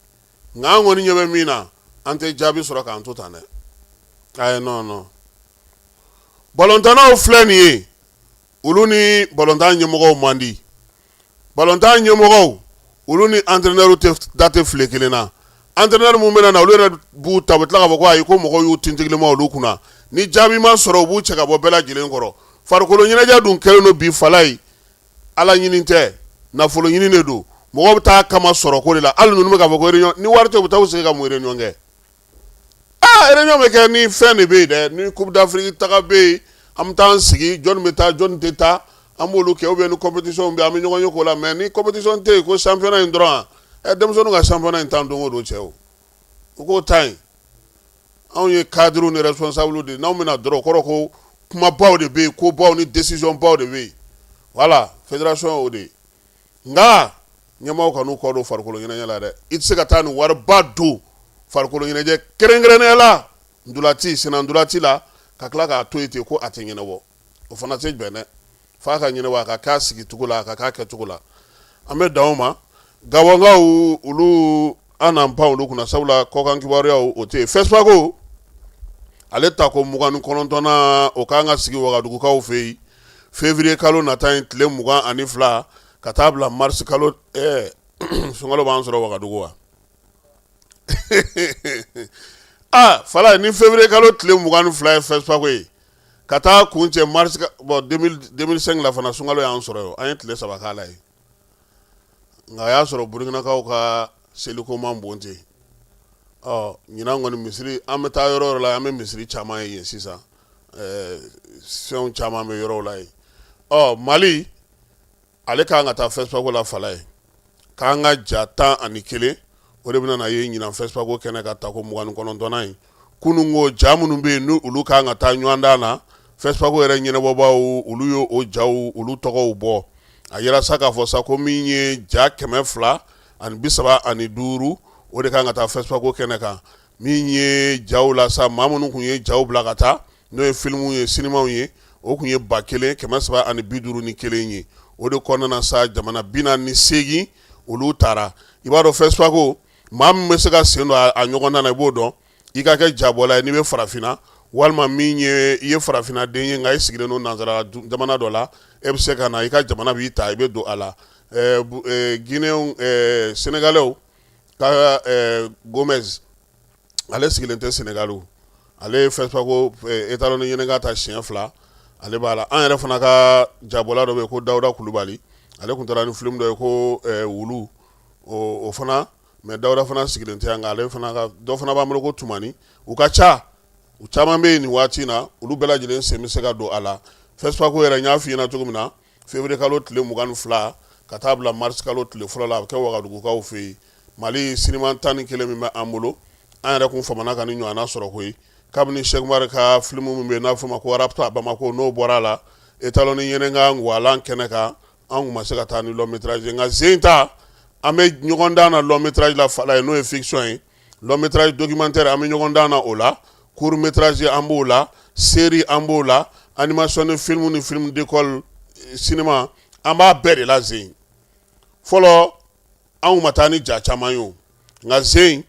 nka an kɔni ɲɛ bɛ min na an tɛ jaabi sɔrɔ k'an to tan dɛ ayi non non balontannaw filɛ nin ye olu ni balontan ɲɛmɔgɔw man di balontan ɲɛmɔgɔw olu ni entraîneur tɛ da tɛ file kelen na entraîneur minnu bɛna na olu yɛrɛ b'u ta u bɛ tila k'a fɔ ko ayi ko mɔgɔw y'u tintigilima olu kunna ni jaabi ma sɔrɔ u b'u cɛ ka bɔ bɛɛ lajɛlen kɔrɔ farikolo ɲɛnajɛ dun kɛlen don bi fala ye ala ɲini tɛ nafolo ɲini de don mɔgɔw bɛ taa kama sɔrɔ ko de la hali ninnu bɛ k'a fɔ ko réunion ni wari tɛ u bɛ taa u sigi ka mun réunion kɛ aa réunion bɛ kɛ ni fɛn de bɛ yen dɛ ni coupe d'Afrique taga bɛ yen an bɛ taa an sigi jɔnni bɛ taa jɔnni tɛ taa an b'olu kɛ ou bien ni compétition bɛ yen an bɛ ɲɔgɔn ye k'o la mais ni compétition tɛ yen ko championnat in dɔrɔn ɛ denmisɛnninw ka championnat in tan don o don cɛ o u k'o ta yen anw ye cadres ni responsables de ye n'anw bɛna dɔrɔn o kɔrɔ ko kumabaw de bɛ yen kobaw ni décision baw de bɛ yen voilà fédération y'o de ye nka. Ɲɛmaaw kan'u kɔ don farikolo ɲɛnajɛ la dɛ. I tɛ se ka taa nin wariba don farikolo ɲɛnajɛ kɛrɛnkɛrɛnnenya la ntolaci, senna ntolaci la, ka tila k'a to yen ten ko a tɛ ɲɛnabɔ. O fana tɛ bɛn dɛ. F'a ka ɲɛnabɔ, a ka k'a sigicogo la, a ka k'a kɛcogo la. An bɛ dan o ma. Gabɔnkaw olu, an n'an pan olu kunna, sabula kɔkan kibaruyaw o tɛ yen. FESPACO ale tako 29nan, o kan ka sigi Wagadugukaw fɛ yen février kalo nata in tile 22 ka taa bila mars kalo. Sunkalo b'an sɔrɔ Wagadugu wa? Aa Falaye, ni février kalo tile 22 ye FESPACO ye ka taa kuncɛ mars, bon, 2005 la fana sunkalo y'an sɔrɔ yen, an ye tile 3 k'a la yen, nka a y'a sɔrɔ Burukinakaw ka seliko man bon ten. Ɔ ɲinan kɔni misiri, an bɛ taa yɔrɔ yɔrɔ la, an bɛ misiri caman ye yen sisan, fɛnw caman bɛ yɔrɔw la yen. Ɔ Mali ale ka kan ka taa FESPACO la Falaye, k'an ka ja 11, o de bɛna na ye ɲinan FESPACO kɛnɛ kan tako 29nan ye. Kunun ko ja minnu bɛ yen ni olu ka kan ka taa ɲɔgɔndan na, FESPACO yɛrɛ ɲɛnabɔbaaw olu ye o jaw olu tɔgɔw bɔ. A yira sa k'a fɔ sa ko min ye ja 235, o de ka kan ka taa FESPACO kɛnɛ kan. Min ye jaw la sa, maa minnu tun ye jaw bila ka taa, n'o ye filimuw ye, sinimaw ye, o tun ye 1351 ye. O de kɔnɔna na sa, jamana 48 olu taara. I b'a dɔn FESPACO, maa min bɛ se ka sen don a ɲɔgɔndan na, i b'o dɔn, i ka kɛ jabɔla ye n'i bɛ farafinna, walima min ye i ye farafinna den ye nka i sigilen don nansara jamana dɔ la, e bɛ se ka na, i ka jamana b'i ta, i bɛ don a la. Guinéen, Sénégalais ka Gomez, ale sigilen tɛ Sénégal, ale ye FESPACO étalon ni Yennenga ta siɲɛ 2, ale b'a la. An yɛrɛ fana ka jabɔla dɔ bɛ yen ko Dawuda Kulubali, ale tun taara ni film dɔ ye ko Wulu, o fana, mais Dawuda fana sigilen tɛ yan, nka ale fana ka dɔ fana b'an bolo ko Tumani. U ka ca, u caman bɛ yen nin waati in na, olu bɛɛ lajɛlen sen bɛ se ka don a la. FESPACO yɛrɛ, n y'a f'i ɲɛna cogo min na, février kalo tile 22 ka taa bila mars kalo tile 1 la, a bɛ kɛ Wagadugukaw fɛ yen. Mali sinima 11 min bɛ an bolo, an yɛrɛ kun famana ka ni ɲɔgɔnna sɔrɔ koyi. Kabini Cheick Oumar ka filimu min bɛ yen n'a bɛ f'o ma ko Rapto à Bamako, n'o bɔra a la, étalon ni Yennenga Ngwalan kɛnɛ kan, an kun ma se ka taa ni long métrage ye. Nka sen ta, an bɛ ɲɔgɔndan na long métrage la Falaye, n'o ye fiction ye, long métrage documentaire, an bɛ ɲɔgɔndan na o la, court métrage an b'o la, série an b'o la, animation ni film ni film d'école cinéma, an b'a bɛɛ de la sen. Fɔlɔ an ma taa ni ja caman ye o, nka sen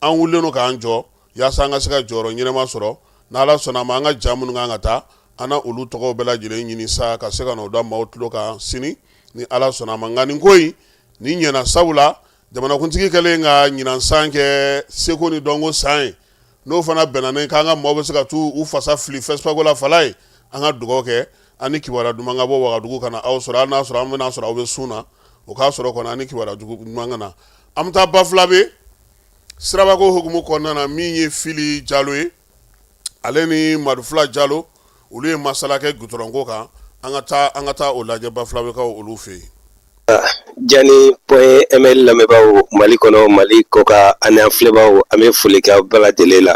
an wulilen don k'an jɔ yaasa an ka se ka jɔyɔrɔ ɲɛnama sɔrɔ. N'Ala sɔnna a ma, an ka ja minnu kan ka taa, an na olu tɔgɔw bɛɛ lajɛlen ɲini sa ka se ka n'o da maaw tulo kan sini ni Ala sɔnna a ma. Nka nin ko in nin ɲɛna, sabula jamanakuntigi kɛlen ka ɲinan san kɛ seko ni dɔnko san ye, n'o fana bɛnna ni k'an ka maaw bɛ se ka t'u u fasa fili FESPACO la Falaye. An ka dugawu kɛ an ni kibaruya duman ka bɔ Wagadugu ka na aw sɔrɔ, hali n'a sɔrɔ an bɛna sɔrɔ aw bɛ sun na, o k'a sɔrɔ kɔni an ni kibaruya duman ka na. An bɛ taa Bafulabe sirabako hukumu kɔnɔna na, min ye Fili Jalo ye, ale ni Madufila Jalo, olu ye masala kɛ gudɔrɔnko kan. An ka taa o lajɛ Bafulabekaw olu fɛ yen. Jani point ml lamɛnbaaw Mali kɔnɔ, Mali kɔkan, ani an filɛbaaw, an bɛ foli kɛ aw bɛɛ lajɛlen la.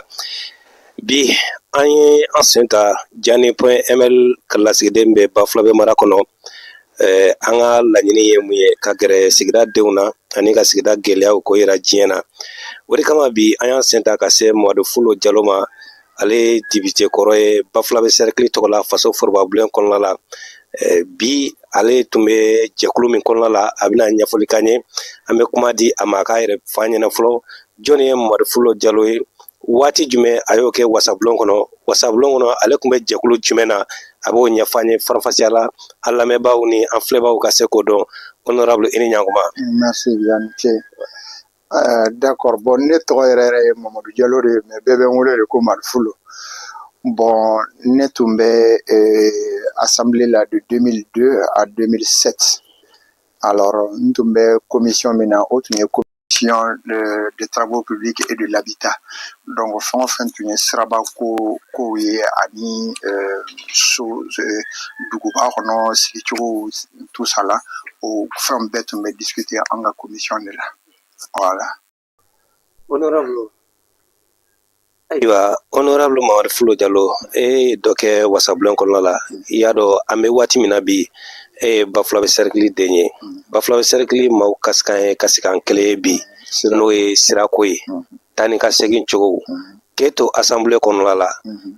Bi an ye an sen ta Jani point ml ka lasigiden bɛ Bafulabe mara kɔnɔ. An ka laɲini ye mun ye? Ka gɛrɛ sigida denw na ani ka sigida gɛlɛyaw ko yira diɲɛ na. O de kama bi an y'an sen ta ka se Mamadu Fulo Jalo ma. Ale ye député kɔrɔ ye Bafulabe cercle tɔgɔ la faso forobabulon kɔnɔna la. Bi ale tun bɛ jɛkulu min kɔnɔna la, a bɛna ɲɛfɔli k'an ye. An bɛ kuma di a ma a k'a yɛrɛ fɔ an ɲɛna fɔlɔ. Jɔnni ye Mamadu Fulo Jalo ye? Waati jumɛn a y'o kɛ wasabulon kɔnɔ? Wasabulon kɔnɔ ale tun bɛ jɛkulu jumɛn na? A b'o ɲɛfɔ an ye faranfasiya la, an lamɛnbaaw ni an filɛbaaw ka se k'o dɔn. Honorable, i ni ɲankuma. Merci bien, ni ce. D'accord, bon, ne tɔgɔ yɛrɛ yɛrɛ ye Mamadu Jalo de ye, mais bɛɛ bɛ n wele de ko Madu Fulo. Bon, ne tun bɛ assemblée la de 2002 à 2007. Alors, n tun bɛ commission min na, o tun ye commission de travaux publics et de l'habitat. Donc fɛn o fɛn tun ye siraba ko kow ye ani so duguba kɔnɔ sigicogo, tout ça la, o fɛn bɛɛ tun bɛ discuter an ka commission de la. Voilà. Honorable, ayiwa, honorable Mamadu Fulo Jalo, e ye dɔ kɛ wasabulon kɔnɔna la. I y'a dɔn an bɛ waati min na bi, E ye Bafulabe sɛrikili den ye. Bafulabe sɛrikili maaw kasikan ye kasikan kelen ye bi, n'o ye sirako ye, taa ni ka segin cogo. K'e to assemblée kɔnɔna la,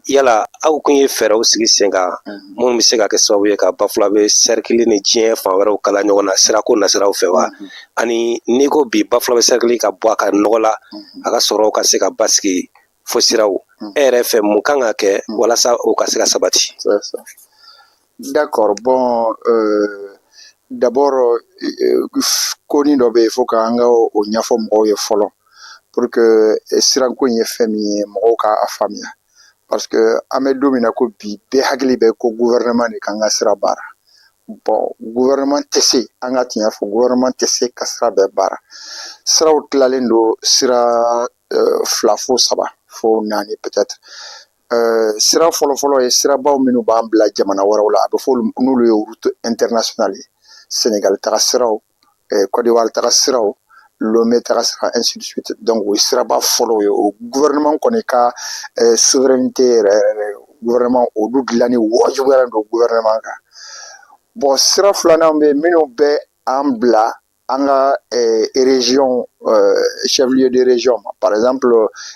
yala aw kun ye fɛɛrɛw sigi sen kan minnu bɛ se ka kɛ sababu ye ka Bafulabe sɛrikili ni diɲɛ fan wɛrɛw kala ɲɔgɔn na sirako nasiraw fɛ wa? Ani n'i ko bi Bafulabe sɛrikili ka bɔ a ka nɔgɔ la, a ka sɔrɔw ka se ka basigi fo siraw, e yɛrɛ fɛ mun kan ka kɛ walasa o ka se ka sabati? D'accord. Bon, d'abord, konin dɔ bɛ yen, fo k'an ka o ɲɛfɔ mɔgɔw ye fɔlɔ pour que sirako in ye fɛn min ye, mɔgɔw k'a faamuya, parce que an bɛ don min na ko bi, bɛɛ hakili bɛ ko gouvernement de kan ka sira baara. Bon, gouvernement tɛ se, an ka tiɲɛ fɔ, gouvernement tɛ se ka sira bɛɛ baara. Siraw tilalen don sira fila fo saba fo naani peut-être. Sira fɔlɔfɔlɔ ye sirabaw minnu b'an bila jamana wɛrɛw la, a bɛ fɔ n'olu ye route internationale ye: Sénégal taga siraw, Côte d'Ivoire taga siraw, Lomé taga sira, ainsi de suite. Donc o ye siraba fɔlɔw ye, o gouvernement kɔni ka souveraineté yɛrɛ yɛrɛ, gouvernement olu dilanni wajibiyalen don gouvernement kan. Bon, sira filanan bɛ yen minnu bɛ an bila an ka région, chef lieu de région ma. Par exemple,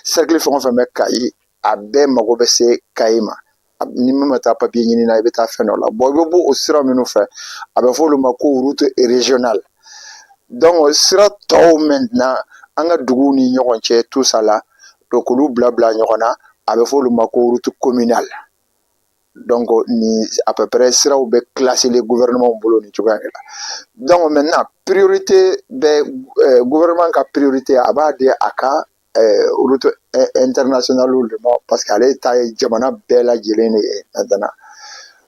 cercle fɛn o fɛn bɛ Kayi, a bɛɛ mago bɛ se Kayi ma. Ni min ma taa papier ɲini na, i bɛ taa fɛn dɔ la. Bon, i bɛ bɔ o sira minnu fɛ, a bɛ fɔ olu ma ko route régionale. Donc sira tɔw maintenant, an ka duguw ni ɲɔgɔn cɛ, tout ça là, donc olu bila bila ɲɔgɔn na, a bɛ fɔ olu ma ko route communale. Donc ni à peu près siraw bɛ classé le gouvernement bolo nin cogoya de la. Donc maintenant, priorité bɛ gouvernement ka priorité, a b'a di a ka route internationale de ma, parce que ale ta ye jamana bɛɛ lajɛlen de ye maintenant.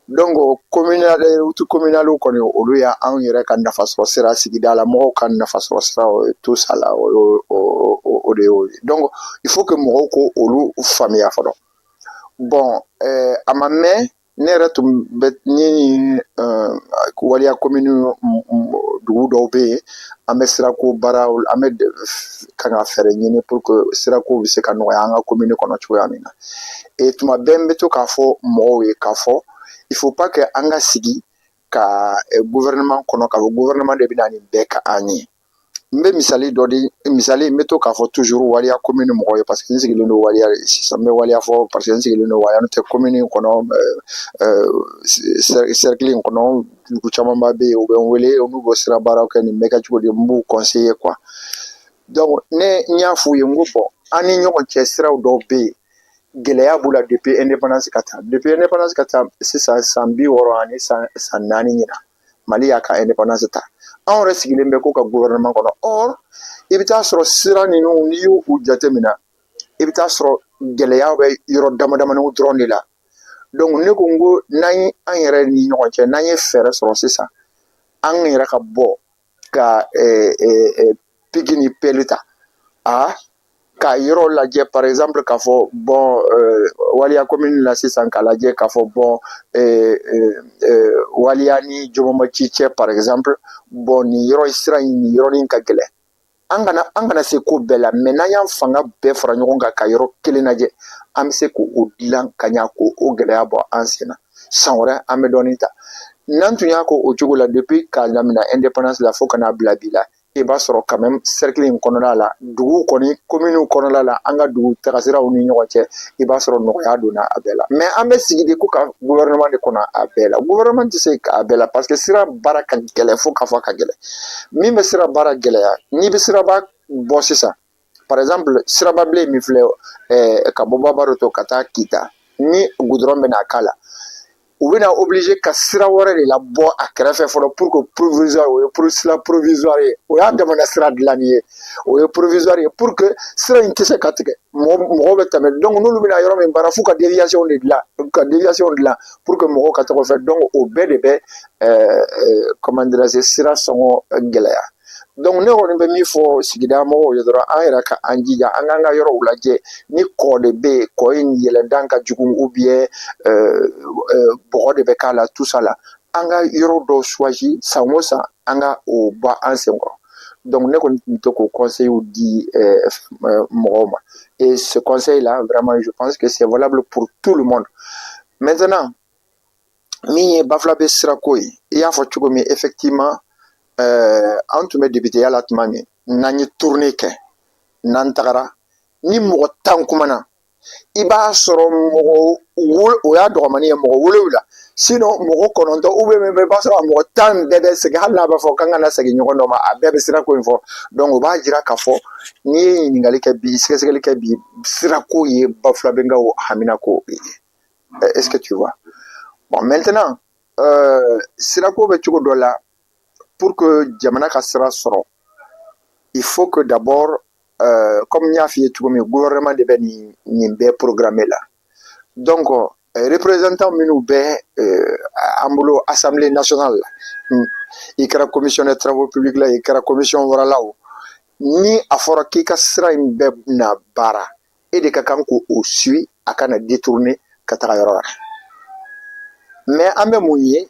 Donc communal, route communale kɔni, olu y'anw yɛrɛ ka nafasɔrɔ sira, sigida la mɔgɔw ka nafasɔrɔ sira, tout ça là, o de y'o ye. Donc il faut que mɔgɔw ko olu faamuya fɔlɔ. Bon, a ma mɛn, ne yɛrɛ tun bɛ ni Waliya commune dugu dɔw bɛ yen, an bɛ sirako baaraw, an bɛ kan ka fɛɛrɛ ɲini pour que sirako bɛ se ka nɔgɔya an ka commune kɔnɔ cogoya min na. Et tuma bɛɛ n bɛ to k'a fɔ mɔgɔw ye k'a fɔ il faut pas que an ka sigi ka gouvernement kɔnɔ k'a fɔ gouvernement de bɛ na nin bɛɛ ka an ye. N bɛ misali dɔ di, misali n bɛ to k'a fɔ toujours Waliya commune mɔgɔw ye, parce que n sigilen don Waliya sisan. N bɛ Waliya fɔ parce que n sigilen don Waliya, n'o tɛ commune in kɔnɔ, cercle in kɔnɔ, dugu camanba bɛ yen, u bɛ n wele n'u bɛ sira baaraw kɛ, nin bɛ kɛ cogo di, n b'u conseiller quoi. Donc ne n y'a f'u ye, n ko bon, an ni ɲɔgɔn cɛ siraw dɔw bɛ yen, gɛlɛya b'u la depuis indépendance ka taa, depuis indépendance ka taa sisan, san 64 san 4 ɲina Mali y'a ka indépendance ta, anw yɛrɛ sigilen bɛ ko ka gouvernement kɔnɔ. Or i bɛ taa sɔrɔ sira ninnu, n'i y'u jateminɛ, i bɛ taa sɔrɔ gɛlɛya bɛ yɔrɔ dama damaniw dɔrɔn de la. Donc ne ko n ko n'an ye an yɛrɛ ni ɲɔgɔn cɛ, n'an ye fɛɛrɛ sɔrɔ sisan, an yɛrɛ ka bɔ ka pic ni pelle ta, a ka yɔrɔ lajɛ, par exemple k'a fɔ bon, Waliya commune la sisan, k'a lajɛ k'a fɔ bon, Waliya ni Jɔmɔmɔci cɛ, par exemple, bon, nin yɔrɔ sira in, nin yɔrɔnin ka gɛlɛn. An kana se ko bɛɛ la, mais n'an y'an fanga bɛɛ fara ɲɔgɔn kan ka yɔrɔ kelen lajɛ, an bɛ se k'o dilan ka ɲa, k'o gɛlɛya bɔ an sen na. San wɛrɛ an bɛ dɔɔnin ta. N'an tun y'a k'o cogo la depuis k'a daminɛ indépendance la fo ka n'a bila bi la, i b'a sɔrɔ quand même cercle in kɔnɔna la, dugu kɔni, commune kɔnɔna la, an ka dugu tagasiraw ni ɲɔgɔn cɛ, i b'a sɔrɔ nɔgɔya donna a bɛɛ la. Mais an bɛ sigi de ko ka gouvernement de kɔnɔ a bɛɛ la. Gouvernement tɛ se k'a bɛɛ la, parce que sira baara ka gɛlɛn fo k'a fɔ ka gɛlɛn. Min bɛ sira baara gɛlɛya, n'i bɛ siraba bɔ sisan, par exemple sirababilen min filɛ ka bɔ Babaroto ka taa Kita, ni goudron bɛna k'a la, u bɛna obligé ka sira wɛrɛ de la bɔ a kɛrɛfɛ fɔlɔ pour que provisoire, o ye pour sira provisoire ye, o y'a damana sira dilanni ye, o ye provisoire ye pour que sira in tɛ se ka tigɛ, mɔgɔw bɛ tɛmɛ. Donc n'olu bɛna yɔrɔ min baara, f'u ka déviation de dilan, ka déviation dilan pour que mɔgɔw ka tɔgɔ fɛ. Donc o bɛɛ de bɛ comment dirais-je, sira sɔngɔ gɛlɛya. Donc ne kɔni bɛ min fɔ sigida mɔgɔw ye dɔrɔn, an yɛrɛ ka an jija, an k'an ka yɔrɔw lajɛ. Ni kɔ de bɛ yen, kɔ in yɛlɛndan ka jugu ou bien bɔgɔ de bɛ k'a la, tout ça là, an ka yɔrɔ dɔw choisi, san o san an ka o bɔ an sen kɔrɔ. Donc ne kɔni tun bɛ to k'o conseil di mɔgɔw ma, et ce conseil là, vraiment, je pense que c'est valable pour tout le monde. Maintenant Min ye Bafulabe sirako ye, i y'a fɔ cogo min, effectivement, an tun bɛ députéya la tuma min, n'an ye tournée kɛ, n'an tagara ni mɔgɔ 10 kumana, i b'a sɔrɔ mɔgɔ o y'a dɔgɔmani ye, mɔgɔ 7, sinon mɔgɔ 9 ou bien i b'a sɔrɔ a mɔgɔ 10 bɛɛ bɛ segin, hali n'a b'a fɔ k'an kana segin ɲɔgɔn dɔ ma, a bɛɛ bɛ sirako in fɔ. Donc o b'a jira k'a fɔ n'i ye ɲininkali kɛ bi, sɛgɛsɛgɛli kɛ bi, sirako ye Bafulabenkaw haminako ye. Est-ce que tu vois? Bon, maintenant, sirako bɛ cogo dɔ la. Pour que jamana ka sira sɔrɔ, il faut que d'abord, comme n y'a f'i ye cogo min, gouvernement de bɛ nin bɛɛ programme la. Donc représentant minnu bɛ an bolo Assemblée nationale la, i kɛra commission des travaux publics la, i kɛra commission wɛrɛ la, o ni a fɔra k'i ka sira in bɛɛ na baara, e de ka kan k'o suit, a kana détourner ka taga yɔrɔ wɛrɛ. Mais an bɛ mun ye?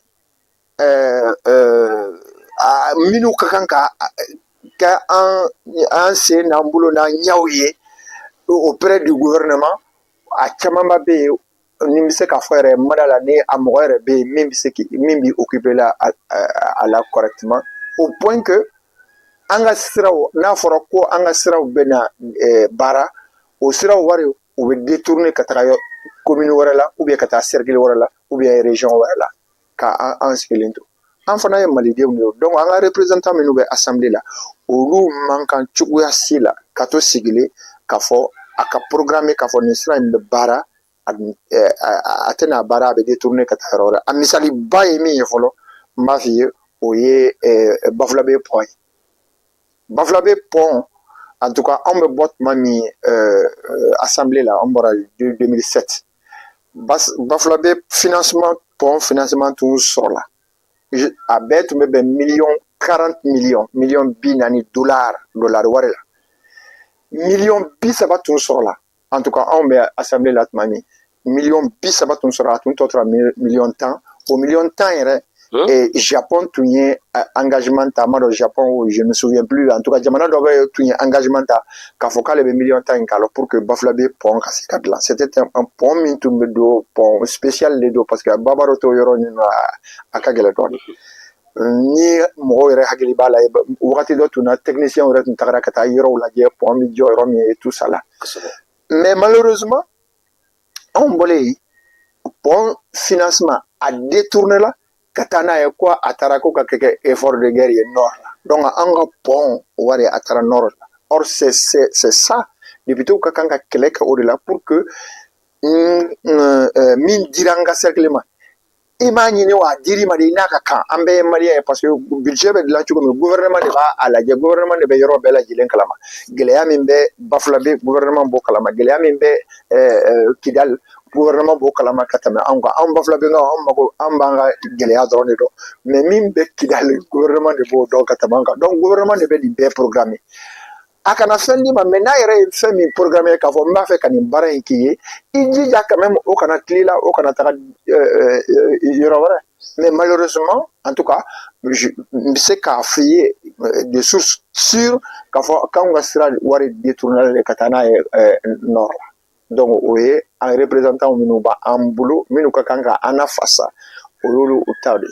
Minnu ka kan ka kɛ an sen n'an bolo n'an ɲɛw ye auprès du gouvernement, a camanba bɛ yen, ni n bɛ se k'a fɔ yɛrɛ, n ma da la ni a mɔgɔ yɛrɛ bɛ yen min bɛ se k'i min b'i occuper la a la correctement, au point que an ka siraw, n'a fɔra ko an ka siraw bɛna baara, o siraw wari u bɛ détourner ka taga commune wɛrɛ la, ou bien ka taa cercle wɛrɛ la, ou bien région wɛrɛ la, ka an sigilen to. An fana ye malidenw de ye. Donc an ka représentant minnu bɛ assemblée la, olu man kan cogoya si la ka to sigilen k'a fɔ a ka programme k'a fɔ nin sira in bɛ baara, a tɛna baara, a bɛ détourner ka taa yɔrɔ wɛrɛ. A misaliba ye min ye fɔlɔ, n b'a f'i ye, o ye Bafulabe pont ye. Bafulabe pont, en tout cas, anw bɛ bɔ tuma min assemblée la, an bɔra 2007, Bafulabe financement, pont financement tun sɔrɔla, a bɛɛ tun bɛ bɛn miliyɔn 40 miliyɔn, miliyɔn 40 dollar wari la, miliyɔn 30 tun sɔrɔla. En tout cas, anw bɛ assemblée la tuma min, miliyɔn 30 tun sɔrɔ, a tun tɔ tora miliyɔn 10. O miliyɔn 10 yɛrɛ, Japon tun ye engagement ta, ma dɔn Japon, je me souviens plus, en tout cas jamana dɔ bɛ tun ye engagement ta k'a fɔ k'ale bɛ miliyɔn 10 in k'a la pour que Bafulabe pont ka se ka dilan. C'était un pont min tun bɛ don, pont spécial de don, parce que babaro t'o yɔrɔ ninnu, a ka gɛlɛn dɔɔnin. Ni mɔgɔw yɛrɛ hakili b'a la, wagati dɔ tun na, technicien yɛrɛ tun tagara ka taa yɔrɔw lajɛ, pont bɛ jɔ yɔrɔ min et tout ça là. Mais malheureusement, anw bɔlen yen, pont financement a détourné la ka taa n'a ye ko a taara ko ka kɛ effort de guerre ye nord la. Donc an ka pont wari a taara nord la. Or c'est ça, députés ka kan ka kɛlɛ kɛ o de la pour que min dira an ka cercle ma, i m'a ɲini wa, a dir'i ma de, i n'a ka kan. An bɛɛ ye malien ye, parce que budget bɛ dilan cogo min, gouvernement de b'a a lajɛ, gouvernement de bɛ yɔrɔ bɛɛ lajɛlen kalama. Gɛlɛya min bɛ Bafulabe, gouvernement b'o kalama. Gɛlɛya min bɛ Kidali, gouvernement b'o kalama ka tɛmɛ anw kan. Anw Bafulabenkaw, an mako an b'an ka gɛlɛya dɔrɔn de dɔn, mais min bɛ Kidali, gouvernement de b'o dɔn ka tɛmɛ an kan. Donc gouvernement de bɛ nin bɛɛ programmer. A kana fɛn d'i ma, mais n'a yɛrɛ ye fɛn min programmer k'a fɔ n b'a fɛ ka nin baara in k'i ye, i jija quand même o kana tila la, o kana taga yɔrɔ wɛrɛ. Mais malheureusement, en tout cas, n bɛ se k'a f'i ye de source sûre k'a fɔ k'anw ka sira wari détourné de ka taa n'a ye nord la. Donc o ye an représentant minnu b'an bolo, minnu ka kan ka an nafasa, o y'olu ta de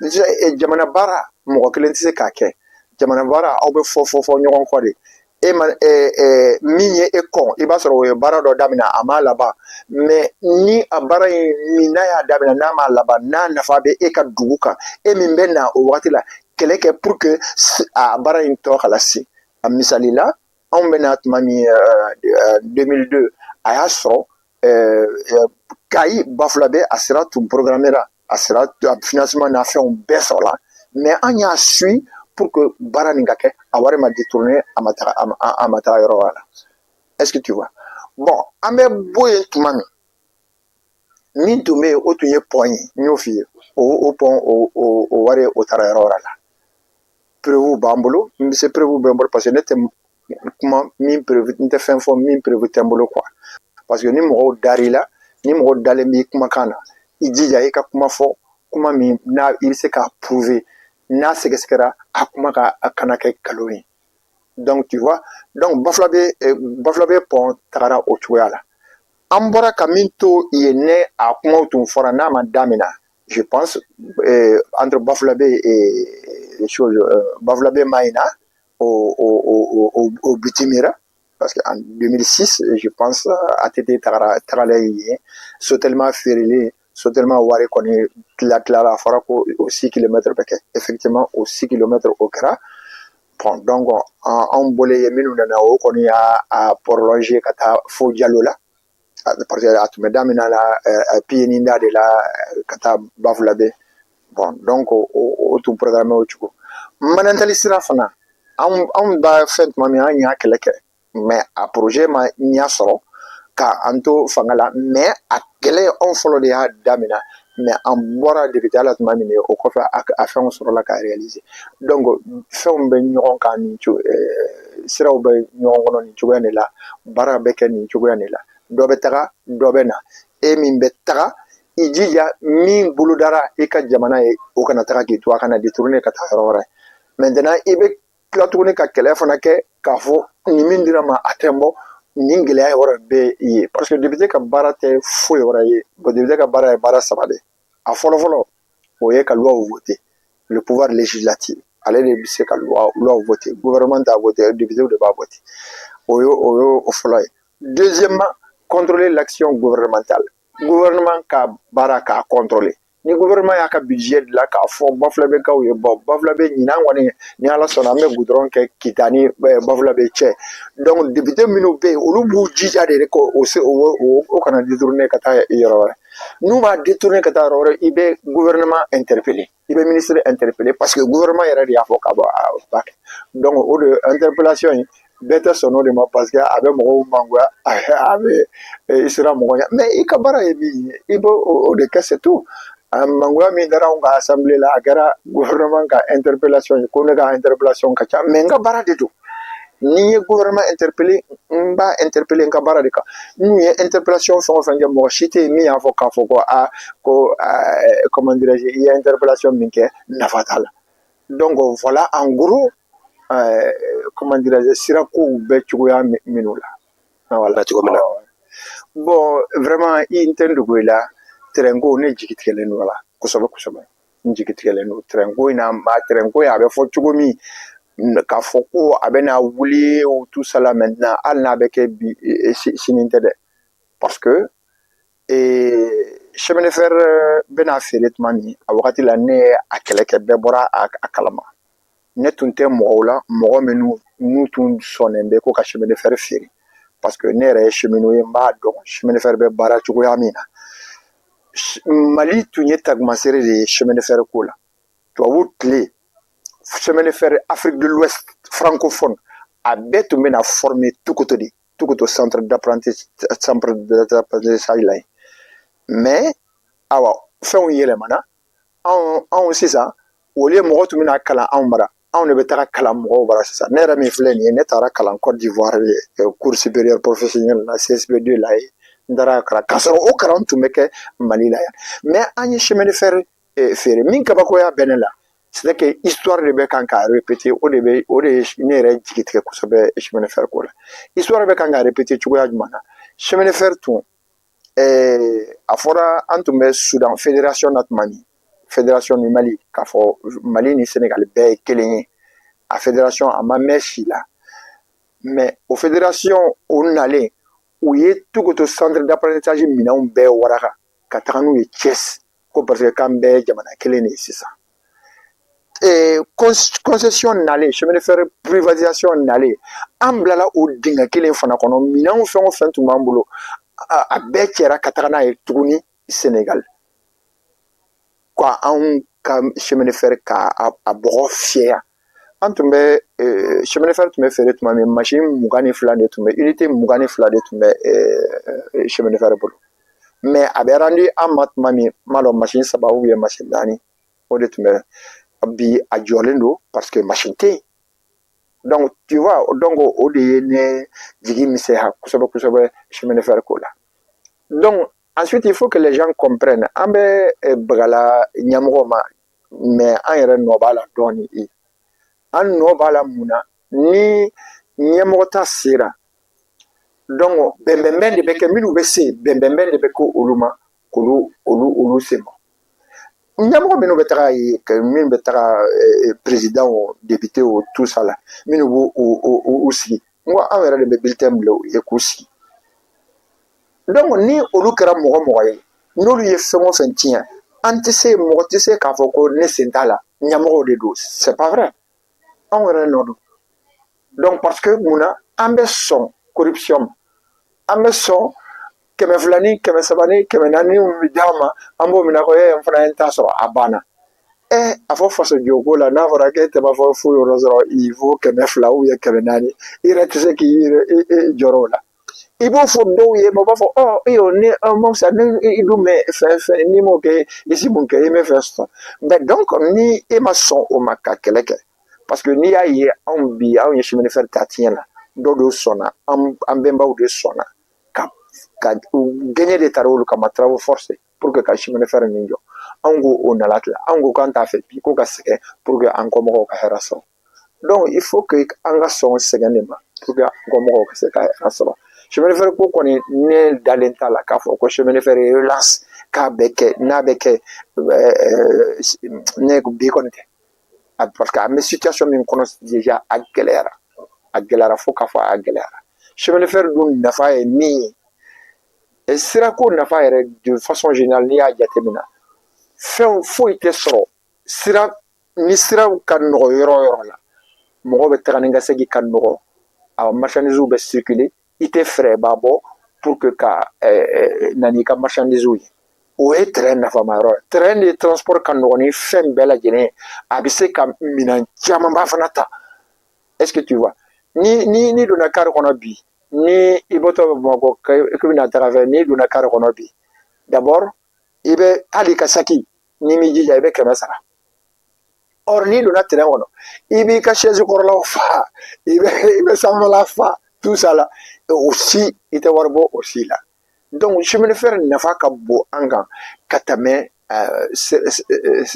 ye. Jamana baara, mɔgɔ kelen tɛ se k'a kɛ. Jamana baara, aw bɛ fɔ fɔ fɔ ɲɔgɔn kɔ de. E ma min ye e kɔn, i b'a sɔrɔ o ye baara dɔ daminɛ, a m'a laban. Mais ni a baara in min n'a y'a daminɛ, n'a m'a laban, n'a nafa bɛ e ka dugu kan, e min bɛ na o wagati la, kɛlɛ kɛ pour que a baara in tɔ kana se. A misali la, anw bɛ na tuma min 2002, a y'a sɔrɔ Kayi Bafulabe a sira tun programmé la, a sira a financement n'a fɛnw bɛɛ sɔrɔla, mais an y'a suit pour que baara nin ka kɛ, a wari ma détourné, a ma taga, a ma taga yɔrɔ wɛrɛ la. Est-ce que tu vois? Bon, an bɛ bɔ yen tuma min, min tun bɛ yen, o tun ye pont ye, n y'o f'i ye, o pont o wari o taara yɔrɔ wɛrɛ la. Preuve b'an bolo, n bɛ se, preuve bɛ n bolo, parce que ne tɛ kuma min preuve, n tɛ fɛn fɔ min preuve tɛ n bolo quoi. Parce que ni mɔgɔw dar'i la, ni mɔgɔw dalen b'i kumakan na, i jija i ka kuma fɔ, kuma min n'a i bɛ se k'a prouver, n'a sɛgɛsɛgɛra, a kuma ka a kana kɛ nkalon ye. Donc tu vois, donc Bafulabe pont tagara o cogoya la. An bɔra ka min to yen, ne a kumaw tun fɔra, n'a ma daminɛ. Je pense entre Bafoulabé et chose, Bafoulabé Maïna o bitumera, parce qu'en 2006, je pense, ATT tagara tagala yen, Sotelma feerelen, Sotelma wari kɔni tila tilara, a fɔra ko o 6 km bɛ kɛ. Effectivement, o 6 km o kɛra. Bon, donc anw bɔlen yen, minnu nana, o kɔni y'a a prolonger ka taa fo Jalo la, parce que a tun bɛ daminɛ la Piyeninda de la ka taa Bafoulabé. Bon, donc o tun programme o cogo. Manantali sira fana, anw b'a fɛn tuma min, an y'a kɛlɛ kɛ, mais a projet ma ɲɛ sɔrɔ ka an to fanga la. Mais a kɛlɛ, anw fɔlɔ de y'a daminɛ, mais an bɔra député la tuma min, o kɔfɛ a fɛnw sɔrɔla ka réaliser. Donc fɛnw bɛ ɲɔgɔn kan nin cogo, siraw bɛ ɲɔgɔn kɔnɔ nin cogoya de la, baara bɛ kɛ nin cogoya de la. Dɔ bɛ taga, dɔ bɛ na. E min bɛ taga, i jija min bolodara i ka jamana ye, o kana taga k'i to, a kana détourner ka taa yɔrɔ wɛrɛ. Maintenant, i bɛ tila tuguni ka kɛlɛ fana kɛ k'a fɔ nin min dira ma, a tɛ n bɔ nin gɛlɛya yɔrɔ bɛ ye, parce que député ka baara tɛ foyi wɛrɛ ye. Bon, député ka baara ye baara saba de. A fɔlɔ fɔlɔ, o ye ka loi voter, le pouvoir législatif. Ale de bɛ se ka loi voter, gouvernement t'a voter, député de b'a voter. O ye o fɔlɔ ye. Deuxièmement, contrôler l'action gouvernementale, gouvernement ka baara k'a contrôler. Ni gouvernement y'a ka budget dilan k'a fɔ Bafulabɛkaw ye, bon, Bafulabɛ ɲinan kɔni, ni Ala sɔnna, an bɛ goudron kɛ Kita ni Bafulabɛ cɛ. Donc député minnu bɛ yen, olu b'u jija de ko o se o kana détourner ka taa yɔrɔ wɛrɛ. N'u b'a détourner ka taa yɔrɔ wɛrɛ, i bɛ gouvernement interpeller, i bɛ ministre interpeller, parce que gouvernement yɛrɛ de y'a fɔ k'a bɔ a b'a kɛ. Donc o de interpellation in, bɛɛ tɛ sɔn o de ma, parce que a bɛ mɔgɔw mangoya, a bɛ i sera mɔgɔ ɲɛ. Mais i ka baara ye min ye, i b'o o de kɛ, c'est tout. A mangoya min dara anw ka assemblée la, a kɛra gouvernement ka interpellation ye, ko ne ka interpellation ka ca. Mais n ka baara de don. Ni n ye gouvernement interpeller, n b'a interpeller n ka baara de kan. N'u ye interpellation fɛn o fɛn kɛ, mɔgɔ si tɛ yen min y'a fɔ k'a fɔ ko aa, ko comment dirais-je, i ye interpellation min kɛ, nafa t'a la. Donc voilà, en gros, comment dirais-je, sirakow bɛ cogoya minnu la, voilà. Cogo min na. Bon, vraiment, i n tɛ n dogo i la, train ko, ne jigi tigɛlen don a la kosɛbɛ kosɛbɛ. N jigi tigɛlen don train ko in na. Ma train ko in, a bɛ fɔ cogo min k'a fɔ ko a bɛna wuli o, tout ça là, maintenant, hali n'a bɛ kɛ bi sini tɛ dɛ, parce que chemin de fer bɛna feere tuma min, a wagati la, ne ye a kɛlɛ kɛ, bɛɛ bɔra a kalama. Ne tun tɛ mɔgɔw la, mɔgɔ minnu n'u tun sɔnnen bɛ ko ka chemin de fer feere, parce que ne yɛrɛ ye cheminot ye, n b'a dɔn chemin de fer bɛ baara cogoya min na. Mali tun ye tagumasere de ye chemin de fer ko la. Tubabu tile, chemin de fer Afrique de l'Ouest francophone, a bɛɛ tun bɛna former Tokoto de, Tokoto centre d'apprentissage la yen. Mais awa, fɛnw yɛlɛmana. Anw sisan, au lieu mɔgɔ tun bɛna kalan anw bara, anw de bɛ taga kalan mɔgɔw bara sisan. Ne yɛrɛ min filɛ nin ye, ne taara kalan Côte d'Ivoire, cours supérieur professionnel la, CSP2 la ye. N taara kalan k'a sɔrɔ o kalan tun bɛ kɛ Mali la yan. Mais an ye chemin de fer feere min, kabakoya bɛ ne la, c'est que histoire de bɛ kan k'a répéter. O de bɛ, o de ye ne yɛrɛ jigi tigɛ kosɛbɛ chemin de fer ko la. Histoire bɛ kan k'a répéter cogoya jumɛn na? Chemin de fer tun, a fɔra an tun bɛ Soudan fédération na tuma min, fédération ni Mali, k'a fɔ Mali ni Sénégal bɛɛ ye kelen ye, a fédération a ma mɛn si la. Mais o fédération o nalen, u ye Tokoto centre d'apprentissage minɛnw bɛɛ waraka ka taga n'u ye Thiès, ko parce que k'an bɛɛ ye jamana kelen de ye sisan. Concession nalen, chemin de fer privatisation nalen, an bilala o dingɛ kelen fana kɔnɔ. Minɛnw fɛn o fɛn tun b'an bolo, a bɛɛ cɛra ka taga n'a ye tuguni Sénégal, ko anw ka chemin de fer ka a bɔgɔ fiyɛ. An tun bɛ chemin de fer tun bɛ feere tuma min, machine 22 de tun bɛ, unité 22 de tun bɛ chemin de fer bolo. Mais a bɛ rendu an ma tuma min, n m'a dɔn, machine saba ou bien machine naani, o de tun bɛ. Bi a jɔlen don parce que machine tɛ yen. Donc tu vois, donc o de ye ne jigi misɛnya kosɛbɛ kosɛbɛ chemin de fer ko la. Donc ensuite, il faut que les gens comprennent, an bɛ bagala ɲɛmɔgɔw ma, mais an yɛrɛ nɔ b'a la dɔɔni. An nɔ b'a la mun na? Ni ɲɛmɔgɔ ta sera, donc bɛnbɛnbɛn de bɛ kɛ. Minnu bɛ se, bɛnbɛnbɛn de bɛ kɛ olu ma k'olu olu olu sen bɔ. Ɲɛmɔgɔ minnu bɛ taga yen, min bɛ taga président o, député o, tout ça la, minnu b'u u sigi, n ko anw yɛrɛ de bɛ bulletin bila u ye k'u sigi. Donc ni olu kɛra mɔgɔ mɔgɔ ye, n'olu ye fɛn o fɛn tiɲɛ, an tɛ se, mɔgɔ tɛ se k'a fɔ ko ne sen t'a la, ɲɛmɔgɔw de don. C'est pas vrai, anw yɛrɛ nɔ don. Donc parce que mun na an bɛ sɔn corruption ma? An bɛ sɔn 200 ni 300 ni 400 min bɛ d'an ma, an b'o minɛ ko n fana ye n ta sɔrɔ, a banna. A fɔ faso jɔko la, n'a fɔra k'e tɛ b'a fɔ foyi yɔrɔ sɔrɔ, il faut 200 ou bien 400, i yɛrɛ tɛ se k'i yɛrɛ jɔrɔ o la. I b'o fɔ dɔw ye, mɔgɔ b'a fɔ ɔ iyo ni ma fisa ni i dun bɛ fɛn fɛn n'i m'o kɛ, i si mun kɛ, i bɛ fɛn sɔrɔ. Mais donc ni e ma sɔn o ma ka kɛlɛ kɛ, parce que n'i y'a ye anw bi, anw ye chemin de fer ta tiɲɛ na, dɔw de sɔnna, an bɛnbaw de sɔnna ka gɛɲɛ de taara olu kama, travaux forcés, pour que ka chemin de fer nin jɔ. Anw ko o nana tila, anw ko k'an t'a fɛ bi ko ka sɛgɛn pour que an kɔmɔgɔw ka hɛrɛ sɔrɔ. Donc il faut que an ka sɔn sɛgɛn de ma pour que an kɔmɔgɔw ka se ka hɛrɛ sɔrɔ. Chemin de fer ko kɔni, ne dalen t'a la k'a fɔ ko chemin de fer relance k'a bɛ kɛ, n'a bɛ kɛ ne bi kɔni tɛ, parce que an bɛ situation min kɔnɔ déjà, a gɛlɛyara, a gɛlɛyara fo k'a fɔ a gɛlɛyara. Chemin de fer dun nafa ye min ye, sirako nafa yɛrɛ de façon générale, n'i y'a jateminɛ, fɛn foyi tɛ sɔrɔ sira ni siraw ka nɔgɔ yɔrɔ o yɔrɔ la, mɔgɔ bɛ taga ni ka segin ka nɔgɔ, a marchandises bɛ circuler, i tɛ fɛrɛba bɔ pour que ka na n'i ka marchandises ye. O ye train nafama yɔrɔ ye. Train de transport ka nɔgɔ ni fɛn bɛɛ lajɛlen ye, a bɛ se ka minɛn camanba fana ta. Est ce que tu vois? Ni donna car kɔnɔ bi, ni i bɔtɔ Bamakɔ k'i bɛna taga fɛ, n'i donna car kɔnɔ bi, d'abord i bɛ hali ka saki, n'i m'i jija, i bɛ 100 sara. Or n'i donna train kɔnɔ, i b'i ka chaise kɔrɔlaw fa, i bɛ sanfɛla fa, tout ça la, o si i tɛ wari bɔ o si la. Donc chemin de fer nafa ka bon an kan ka tɛmɛ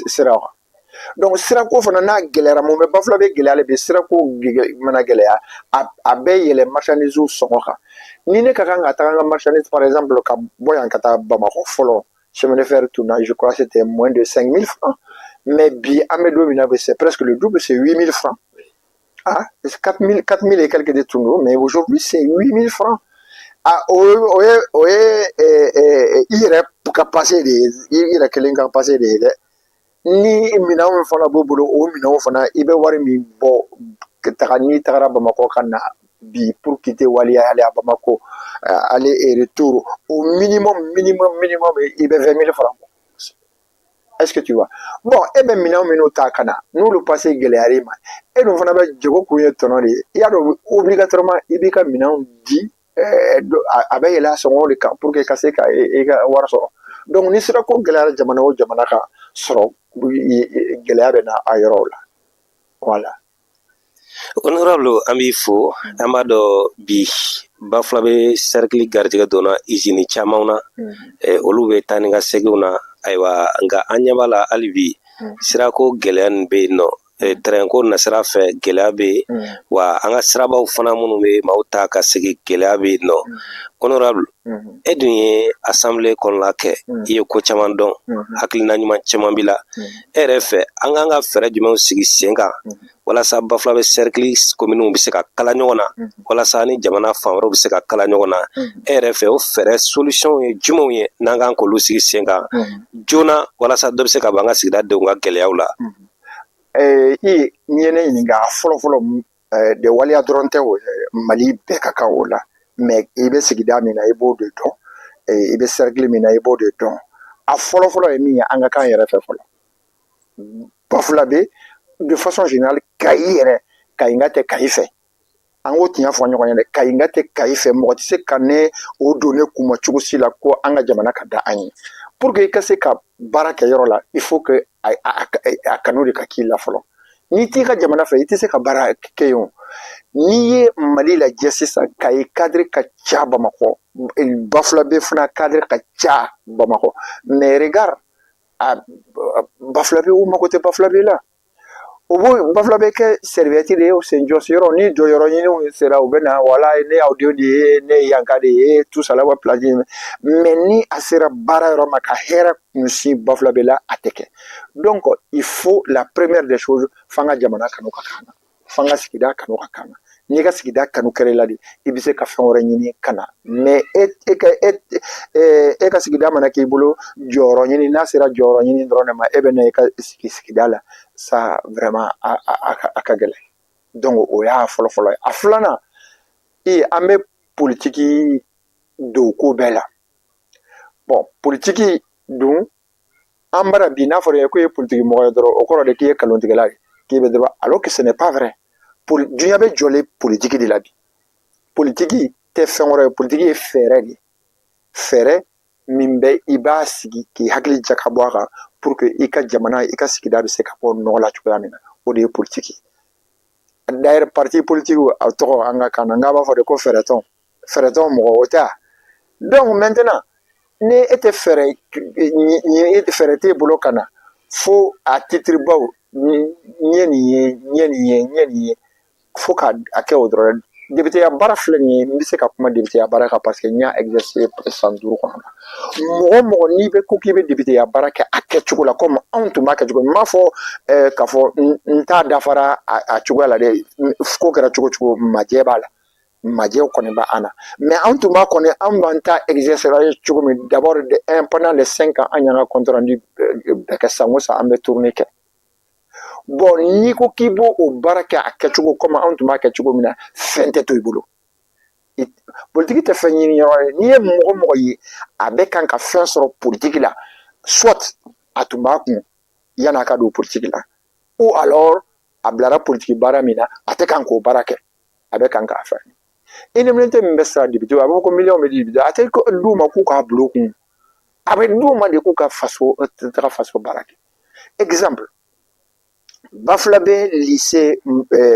siraw kan. Donc sirako fana n'a gɛlɛyara, mun bɛ Bafulabe gɛlɛya le bi? Sirako mana gɛlɛya, a bɛ yɛlɛ marchandise sɔngɔ kan. Ni ne ka kan ka taga n ka marchandise, par exemple ka bɔ yan ka taa Bamakɔ, fɔlɔ chemin de fer tun na, je crois c'était moins de 5000 francs, mais bi an bɛ don min na bi, c'est presque le double, c'est 8000 francs. Ah, 4000, 4000 et quelques de tun don, mais aujourd'hui c'est 8000 francs. Ah, o ye i yɛrɛ ka passe de ye, i yɛrɛ kelen ka passe de ye dɛ. Ni minɛnw fana b'o bolo, o minɛnw fana, i bɛ wari min bɔ ka taga, n'i tagara Bamakɔ ka na bi, pour quitter Waliya aller à Bamako, aller et retour, au minimum minimum minimum i bɛ 20 000 francs bɔ. Est-ce que tu vois? Bon, e bɛ minɛn minnu ta ka na, n'olu passe gɛlɛyara i ma, e dun fana bɛ jago kun ye tɔnɔ de ye. I y'a dɔn, obligatoirement i b'i ka minɛnw di, a bɛ yɛlɛ a sɔngɔ de kan pour que ka se ka i ka wari sɔrɔ. Donc ni sirako gɛlɛyara jamana o jamana kan sɔrɔ, gɛlɛya bɛ na a yɔrɔw la, voilà. Honorable, an b'i fo. An b'a dɔn bi Bafulabe cercle garijɛgɛ donna usine caman na, olu bɛ taa ni ka seginw na. Ayiwa, nka an ɲɛ b'a la hali bi sirako gɛlɛya nin bɛ yen nɔ, train ko nasira fɛ gɛlɛya bɛ yen wa, an ka sirabaw fana minnu bɛ maaw ta ka segin, gɛlɛya bɛ yen nɔ. Honorable, e dun ye assemblée kɔnɔna kɛ, i ye ko caman dɔn, hakilina ɲuman caman b'i la. E yɛrɛ fɛ, an k'an ka fɛɛrɛ jumɛnw sigi sen kan walasa Bafulabe cercle communes bɛ se ka kala ɲɔgɔn na, walasa ni jamana fan wɛrɛw bɛ se ka kala ɲɔgɔn na? E yɛrɛ fɛ, o fɛɛrɛ solution ye jumɛnw ye n'an k'an k'olu sigi sen kan joona walasa dɔ bɛ se ka bɔ an ka sigida denw ka gɛlɛyaw la? I n'i ye ne ɲininka, fɔlɔ fɔlɔ de, waleya dɔrɔn tɛ o, Mali bɛɛ ka kan o la, mais i bɛ sigida min na, i b'o de dɔn, i bɛ cercle min na, i b'o de dɔn. A fɔlɔ fɔlɔ ye min ye, an ka kan yɛrɛ fɛ fɔlɔ, Bafulabe de façon générale, Kayi yɛrɛ, Kayi ka tɛ Kayi fɛ, an k'o tiɲɛ fɔ ɲɔgɔn ye dɛ, Kayi ka tɛ Kayi fɛ. Mɔgɔ tɛ se ka ne o don ne kun ma cogo si la ko an ka jamana ka da an ye. Pour que i ka se ka baara kɛ yɔrɔ la, il faut que a kanu de ka k'i la fɔlɔ. N'i t'i ka jamana fɛ, i tɛ se ka baara kɛ yen o. N'i ye Mali lajɛ sisan, Kayi cadre ka ca Bamakɔ, Bafulabe fana cadre ka ca Bamakɔ, mais regarde, a Bafulabe, u mago tɛ Bafulabe la. O b'o Bafulabɛ kɛ serviette de ye o sen jɔsi yɔrɔ ni jɔyɔrɔ ɲiniw sera u bɛ na wala ne y'aw denw de ye ne ye yanka de ye tout ça la wa place mais ni a sera baara yɔrɔ ma ka hɛrɛ kunsin Bafulabɛ la a tɛ kɛ. Donc il faut, la première des choses, f'an ka jamana kanu ka k'an na, f'an ka sigida kanu ka k'an na. N'i ka sigida kanu kɛra i la de, i bɛ se ka fɛn wɛrɛ ɲini ka na. Mais e e ka e e ka sigida mana k'i bolo jɔyɔrɔ ɲini, n'a sera jɔyɔrɔ ɲini dɔrɔn de ma, e bɛ na i ka sigi sigida la, ça vraiment a ka gɛlɛn. Donc o y'a fɔlɔ fɔlɔ ye. A filanan, an bɛ politiki don ko bɛɛ la. Bon, politiki dun an bara bi, n'a fɔra ko ye politiki mɔgɔ ye dɔrɔn, o kɔrɔ de k'i ye nkalontigɛla ye, k'i bɛ dɔrɔn, alors que ce n'est pas vrai. Diɲɛ bɛ jɔlen politiki de la bi. Politiki tɛ fɛn wɛrɛ ye, politiki ye fɛɛrɛ de ye, fɛɛrɛ min bɛ i b'a sigi k'i hakili jagabɔ a kan pour que i ka jamana, i ka sigida bɛ se ka bɔ nɔgɔ la cogoya min na, o de ye politiki. D'ailleurs, parti politique a tɔgɔ an ka kan na, n k'a b'a fɔ de ko fɛɛrɛtɔn, fɛɛrɛtɔn mɔgɔ o tɛ. Donc maintenant, ni e tɛ fɛɛrɛ, fɛɛrɛ t'e bolo ka na fo a titre baw, n ye nin ye, n ye nin ye, n ye nin ye, fo ka a kɛ o dɔrɔn. Députéya baara filɛ nin ye, n bɛ se ka kuma députéya baara kan parce que n y'a exercer san 5 kɔnɔ na. Mɔgɔ mɔgɔ n'i bɛ ko k'i bɛ députéya baara kɛ a kɛcogo la komi anw tun b'a kɛ cogo min, n m'a fɔ k'a fɔ n t'a dafara a cogoya la dɛ. Ko kɛra cogo cogo, majɛ b'a la, majɛw kɔni b'an na. Mais anw tun b'a kɔni, anw b'an ta exercer cogo min, d'abord de un, pendant les 5 ans, an y'an ka compte rendu bɛɛ kɛ. San o san, an bɛ tournée kɛ. Bon, n'i ko k'i b'o o baara kɛ a kɛcogo komi anw tun b'a kɛ cogo min na, fɛn tɛ to i bolo. Politiki tɛ fɛn ɲini yɔrɔ ye. N'i ye mɔgɔ mɔgɔ ye a bɛ kan ka fɛn sɔrɔ politiki la, soit a tun b'a kun yan'a ka don politiki la, ou alors a bilara politiki baara min na, a tɛ kan k'o baara kɛ, a bɛ kan k'a fɛn. Indemnité min bɛ sara député, a b'a fɔ ko miliyɔn bɛ di député, a tɛ d'u ma k'u k'a bila u kun, a bɛ d'u ma de k'u ka faso taga faso baara kɛ. Exemple, Bafulabɛ lycée,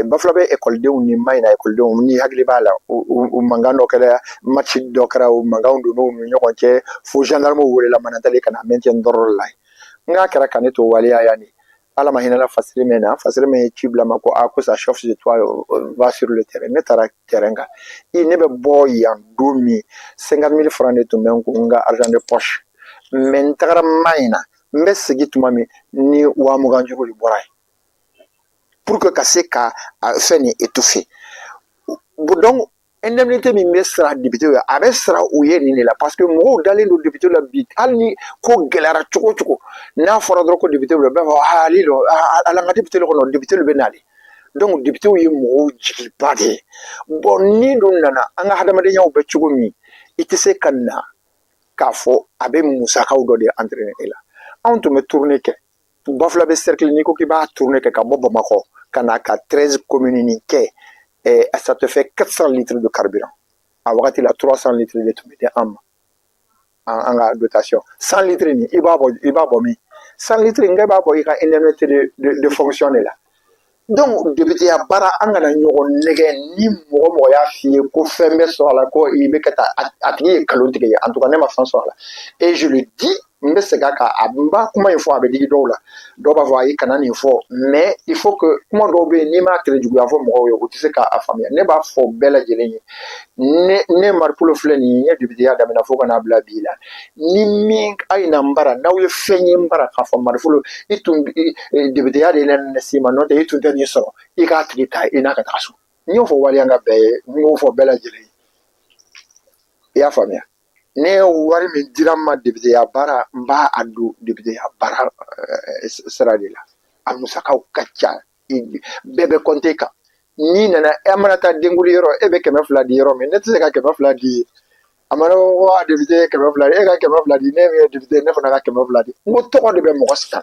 Bafulabɛ ekɔlidenw ni Mayina ekɔlidenw, ni hakili b'a la, o mankan dɔ kɛra, match dɔ kɛra, o mankanw donn'u ni ɲɔgɔn cɛ fo gendarmew welela Manantali ka na maintien d'ordre la. N k'a kɛra ka ne to waleya yan de. Ala ma hinɛ Fasiri min na, Fasiri min ye ci bila ma ko a ko ça chauffe de toi, va sur le terrain. Ne taara terrain kan. I ne bɛ bɔ yan don min, 50 000 francs de tun bɛ n kun, n ka argent de poche. Mais n tagara Mayina, n bɛ segin tuma min, ni 20 000 juru de bɔra yen pour que ka se ka fɛn nin étouffer. Donc indemnité min bɛ sara député ye, a bɛ sara u ye nin de la, parce que mɔgɔw dalen don député la bi. Hali ni ko gɛlɛyara cogo o cogo, n'a fɔra dɔrɔn ko député bɛ, bɛɛ b'a fɔ ali dɔ ala ka député kɔnɔ, député bɛ nalen. Donc député ye mɔgɔw jigiba de ye. Bon, ni dun nana an ka hadamadenyaw bɛ cogo min, i tɛ se ka na k'a fɔ a bɛ musakaw dɔ de entraîner e la. Anw tun bɛ tournée kɛ Bafulabɛ cercle, n'i ko k'i b'a tournée kɛ ka bɔ Bamakɔ ka na ka 13 communes nin kɛ, ça te fait 400 litres de carburant. A wagati la, 300 litres de tun bɛ di an ma, an ka dotation. 100 litres nin, i b'a bɔ, i b'a bɔ min? 100 litres n b'a bɔ i ka indemnité de fonction de la. Donc député ya baara, an kana ɲɔgɔn nɛgɛ. Ni mɔgɔ mɔgɔ y'a f'i ye ko fɛn bɛ sɔrɔ a la, ko i bɛ ka taa, a tigi ye nkalon tigɛ ye. En tout cas, ne ma fɛn sɔrɔ a la et je le dis. N bɛ segin a kan, a n b'a kuma in fɔ, a bɛ digi dɔw la, dɔw b'a fɔ ayi, kana nin fɔ. Mais il faut que kuma dɔw bɛ yen, n'i m'a tɛrɛ juguya fɔ mɔgɔw ye, u tɛ se k'a faamuya. Ne b'a fɔ bɛɛ lajɛlen ye, ne Maripolo filɛ nin ye, n ye députéya daminɛ fo ka n'a bila bi la, ni min a ye na n bara, n'aw ye fɛn ye n bara k'a fɔ Maripolo, i tun députéya de la s'i ma, n'o tɛ i tun tɛ nin sɔrɔ, i k'a tigi ta i n'a ka taga so. N y'o fɔ waleya ka bɛɛ ye, n y'o fɔ bɛɛ lajɛlen ye, i y'a faamuya. Ne ye wari min dira n ma députéya baara, n b'a a don députéya baara sira de la. A musakaw ka ca, bɛɛ bɛ compter kan. N'i nana, e mana taa denkuli yɔrɔ, e bɛ 200 di yɔrɔ min, ne tɛ se ka 200 di ye. A mana ko a député ye 200 di, e ka 200 di, ne min ye député, ne fana ka 200 di. N ko tɔgɔ de bɛ mɔgɔ sisan.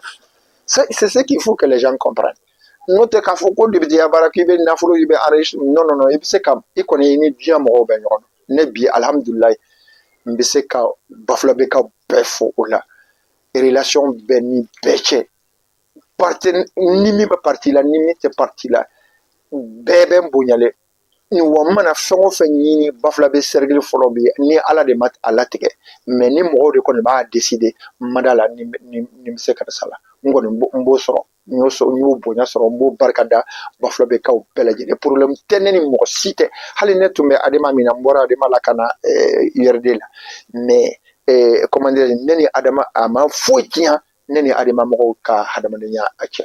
C'est ce qu'il faut que les gens comprennent. N'o tɛ k'a fɔ ko députéya baara k'i bɛ nafolo, i bɛ enrichir, non non non. I bɛ se ka i kɔni ni diɲɛ mɔgɔw bɛ ɲɔgɔn dɔn. Ne bi, alihamudulilayi, n bɛ se ka Bafulabɛkaw bɛɛ fo o la. Relation bɛɛ ni bɛɛ cɛ, parti ni min bɛ parti la, ni min tɛ parti la, bɛɛ bɛ n bonyalen wa. N mana fɛn o fɛn ɲini Bafulabɛ cercle fɔlɔ bi, ni Ala de ma a latigɛ, mais ni mɔgɔw de kɔni b'a décider, n ma da la ni n bɛ se karisa la, n kɔni n b'o sɔrɔ. N y'o sɔrɔ, n y'o bonya sɔrɔ, n b'o barika da Bafulabɛkaw bɛɛ lajɛlen. Problème tɛ ne ni mɔgɔ si tɛ. Hali ne tun bɛ Adema min na, n bɔra Adema la ka na URD la, mais comment dire, ne ni Adema, a ma foyi tiɲɛ ne ni Adema mɔgɔw ka hadamadenya cɛ.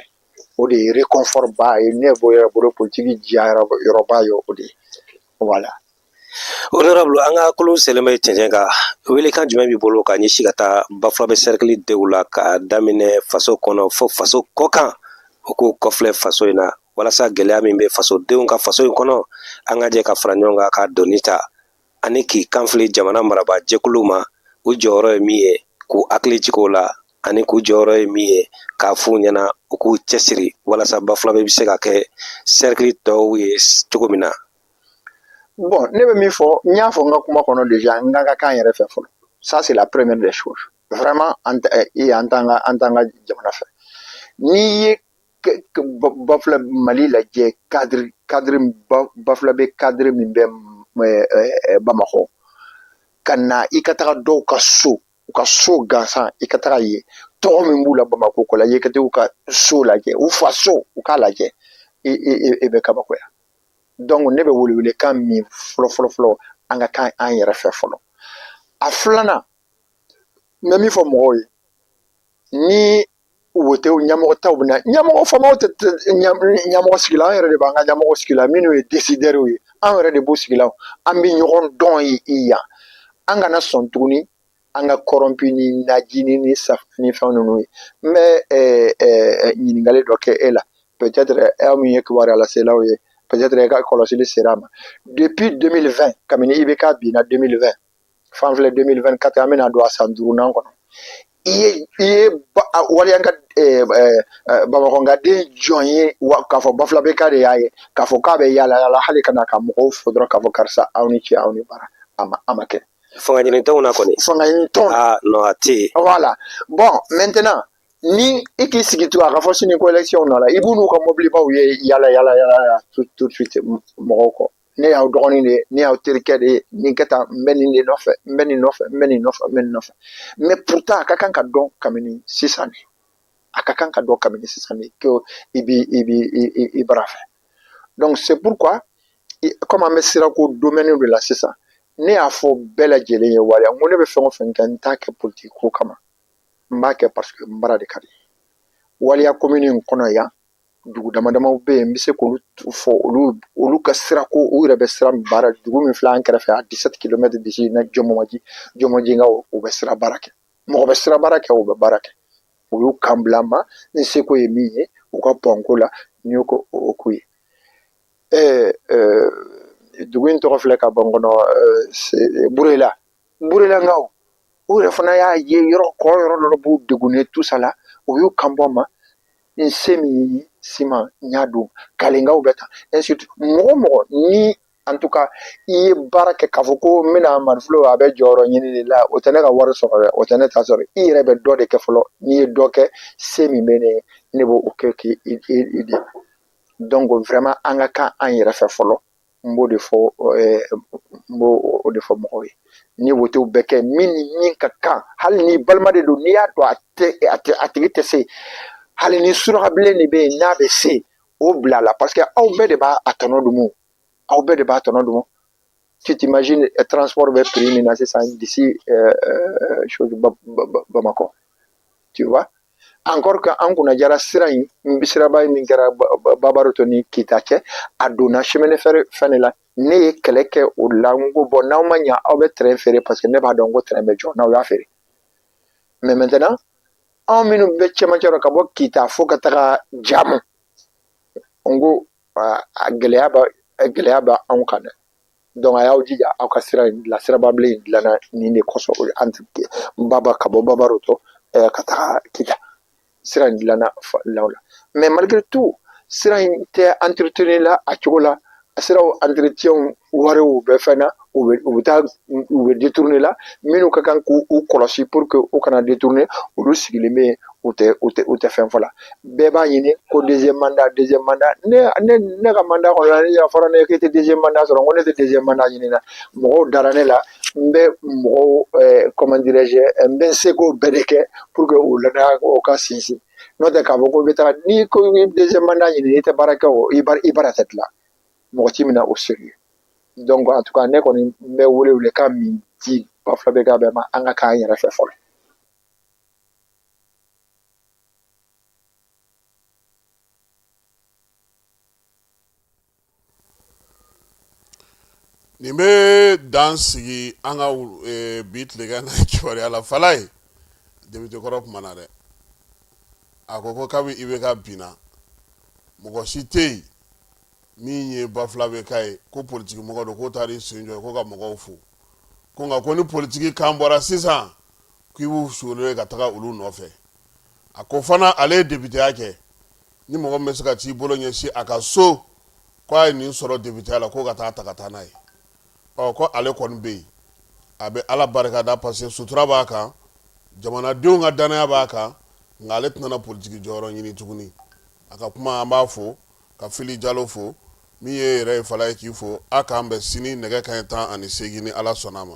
O de ye réconfort ba ye ne yɛrɛ bolo, politique diya yɔrɔba ye o de ye, voilà. Honorable, an ka kolo selen bɛ cɛncɛn kan. Welekan jumɛn b'i bolo ka ɲɛsin ka taa Bafulabɛ cercle denw la, k'a daminɛ faso kɔnɔ fo faso kɔkan, o k'u kɔfilɛ faso in na, walasa gɛlɛya min bɛ fasodenw ka faso in kɔnɔ, an ka jɛ ka fara ɲɔgɔn kan ka doni ta, ani k'i kanfili jamana marabaa jɛkuluw ma, u jɔyɔrɔ ye min ye k'u hakili jigin o la, ani k'u jɔyɔrɔ ye min ye k'a f'u ɲɛna u k'u cɛsiri walasa Bafulabɛ bɛ se ka kɛ cercle tɔw ye cogo min na? Bon, ne bɛ min fɔ, n y'a fɔ n ka kuma kɔnɔ déjà, n ka kan yɛrɛ fɛ fɔlɔ. Ça, c'est la première des choses. Vraiment, an t'an ka an t'an ka jamana fɛ. N'i ye Bafula Mali lajɛ, cadre Bafulabɛ cadre min bɛ Bamakɔ, ka na i ka taga dɔw ka so, u ka so gansan, i ka taga ye tɔgɔ min b'u la Bamakɔ ko la, i ka taa u ka so lajɛ, u fa so, u k'a lajɛ, e bɛ kabakoya. Donc ne bɛ welewelekan min fɔlɔ fɔlɔ fɔlɔ, an ka kan an yɛrɛ fɛ fɔlɔ. A filanan, n bɛ min fɔ mɔgɔw ye, ni wotew ɲɛmɔgɔ taw bɛ na, ɲɛmɔgɔ faamaw tɛ ɲɛmɔgɔ sigi la, an yɛrɛ de b'an ka ɲɛmɔgɔ sigi la. Minnu ye décideurs ye, an yɛrɛ de b'u sigi la. An bɛ ɲɔgɔn dɔn yan. An kana sɔn tuguni an ka corrompu ni najini ni safunɛ ni fɛn ninnu ye. N bɛ ɲininkali dɔ kɛ e la. Peut-être aw min ye kibaruya laselaw ye, peut-être e ka kɔlɔsili sera a ma. Depuis 2020, kabini IBK binna 2020, fan filɛ 2024, an bɛna don a san duurunan kɔnɔ, i ye waliyanka bamakɔkaden jɔn ye k'a fɔ Bafulabɛka de y'a ye k'a fɔ k'a bɛ yaala yaala, hali ka na ka mɔgɔw fo dɔrɔn k'a fɔ karisa, aw ni ce, aw ni baara? A ma kɛ. Fanga ɲini tɔnw na kɔni. Fanga ɲini tɔn. Ah non, a tɛ yen. Voilà. Bon, maintenant, ni i k'i sigi tugun, a ka fɔ sini ko élection nana, i b'u n'u ka mobilibaw ye yala yala yala tout de suite mɔgɔw kɔ. Ne y'aw dɔgɔnin de ye, ne y'aw terikɛ de ye, nin kɛ tan, n bɛ nin de nɔfɛ, n bɛ nin nɔfɛ, n bɛ nin nɔfɛ, n bɛ nin nɔfɛ. Mais pourtant, a ka kan ka dɔn kabini sisan de, a ka kan ka dɔn kabini sisan de ko i b'i i bara fɛ. Donc c'est pourquoi, comme an bɛ sirako domaine de la sisan, ne y'a fɔ bɛɛ lajɛlen ye waleya, n ko ne bɛ fɛn o fɛn kɛ, n t'a kɛ politique ko kama, n b'a kɛ parce que n bara de ka di. Waleya commune in kɔnɔ yan, dugu dama damaw bɛ yen, n bɛ se k'olu fɔ, olu ka sirako, u yɛrɛ bɛ sira min baara. Dugu min filɛ an kɛrɛfɛ, à 17 kilomètres d'ici na, Jɔmɔmaji, Jɔmɔjinkaw, u bɛ sira baara kɛ, mɔgɔ bɛ sira baara kɛ, u bɛ baara kɛ. U y'u kan bila n ma, n seko ye min ye u ka pɔnko la, n y'o ko o k'u ye. Dugu in tɔgɔ filɛ ka bɔ n kɔnɔ, Burela, Burelakaw, u yɛrɛ fana y'a ye yɔrɔ kɔ yɔrɔ dɔ b'u degunnen, tout ça la, u y'u kan bɔ n ma, n se min ye siman, n y'a don. Kalenkaw bɛ tan, ainsi mɔgɔ mɔgɔ ni, en tout cas, i ye baara kɛ k'a fɔ ko n bɛna Marifulo, a bɛ jɔyɔrɔ ɲini de la, o tɛ ne ka wari sɔrɔ dɛ, o tɛ ne ta sɔrɔ. I yɛrɛ bɛ dɔ de kɛ fɔlɔ. N'i ye dɔ kɛ, se min bɛ ne ye, ne b'o kɛ k'i i dɛmɛ. Donc vraiment, an ka kan an yɛrɛ fɛ fɔlɔ. N b'o de fɔ, n b'o o de fɔ mɔgɔw ye. Ni wotew bɛ kɛ, min ni min ka kan, hali ni balima de don, n'i y'a dɔn a tɛ a tigi tɛ se, hali ni surakabilen de bɛ yen, n'a bɛ se, o bila la, parce que aw bɛɛ de b'a a tɔnɔ dun, aw bɛɛ de b'a tɔnɔ dun. Tu t'imagines, transport bɛ prix min na sisan d'ici chose Bamakɔ, tu vois. Encore que an kunna jara sira in, siraba in min kɛra Babaroto ni Kita cɛ, a donna chemin de fer fɛn de la. Ne ye kɛlɛ kɛ o la, n ko bon, n'aw ma ɲa, aw bɛ train feere, parce que ne b'a dɔn ko train bɛ jɔ n'aw y'a feere. Mais maintenant, anw minnu bɛ cɛmancɛ rɔ, ka bɔ Kita fo ka taga Jamu, n ko a gɛlɛya bɛ anw kan dɛ. Donc a y'aw jija, aw ka sira in dilan. Sirababilen in dilanna nin de kosɔn, o ye entre Baba, ka bɔ Babaroto ka taga Kita, sira in dilanna law la. Mais malgré tout, sira in tɛ entretenu la a cogo la. Siraw entretien wariw bɛ fɛn na, u bɛ taa, u bɛ détourner la. Minnu ka kan k'u kɔlɔsi pour que u kana détourner, olu sigilen bɛ yen, u tɛ fɛn fɔ la. Bɛɛ b'a ɲini ko deuxième mandat, deuxième mandat. Ne ka mandat kɔnɔ, a fɔra ne ye k'e tɛ deuxième mandat sɔrɔ. N ko ne tɛ deuxième mandat ɲini na. Mɔgɔw dara ne la, N bɛ mɔgɔw, comment dirais-je, n bɛ n seko bɛɛ de kɛ pour que o ladaya o ka sinsin. N'o tɛ k'a fɔ ko i bɛ taga n'i ko i bɛ deuxième mandat ɲini, i tɛ baara kɛ, o i baara tɛ dilan, mɔgɔ t'i minɛ au sérieux. Donc en tout cas, ne kɔni n bɛ wele welekan min di Bafulabɛka bɛɛ ma, an ka k'an yɛrɛ fɛ fɔlɔ. Nin bɛ dan sigi an ka bi tilegan na kibaruya la. Falaye, député kɔrɔ kumana dɛ. A ko ko kabi IBK binna, mɔgɔ si tɛ yen min ye Bafulabɛka ye ko politiki mɔgɔ don, k'o taara i sen jɔ ko ka mɔgɔw fo, ko nka ko ni politiki kan bɔra sisan, k'i b'u solo ka taga olu nɔfɛ. A ko fana ale ye députéya kɛ, ni mɔgɔ min bɛ se ka t'i bolo ɲɛsin a ka so ko a ye nin sɔrɔ députéya la, ko ka taa ta ka taa n'a ye. Ɔ ko ale kɔni bɛ yen, a bɛ Ala barika da parce que sutura b'a kan, jamanadenw ka dannaya b'a kan, nka ale tɛna politiki jɔyɔrɔ ɲini tuguni. A ka kuma, an b'a fo ka Fili Jalo fo, min ye yɛrɛ ye Falaye k'i fo. A k'an bɛn sini nɛgɛ kanɲɛ 18 ni Ala sɔnna a ma.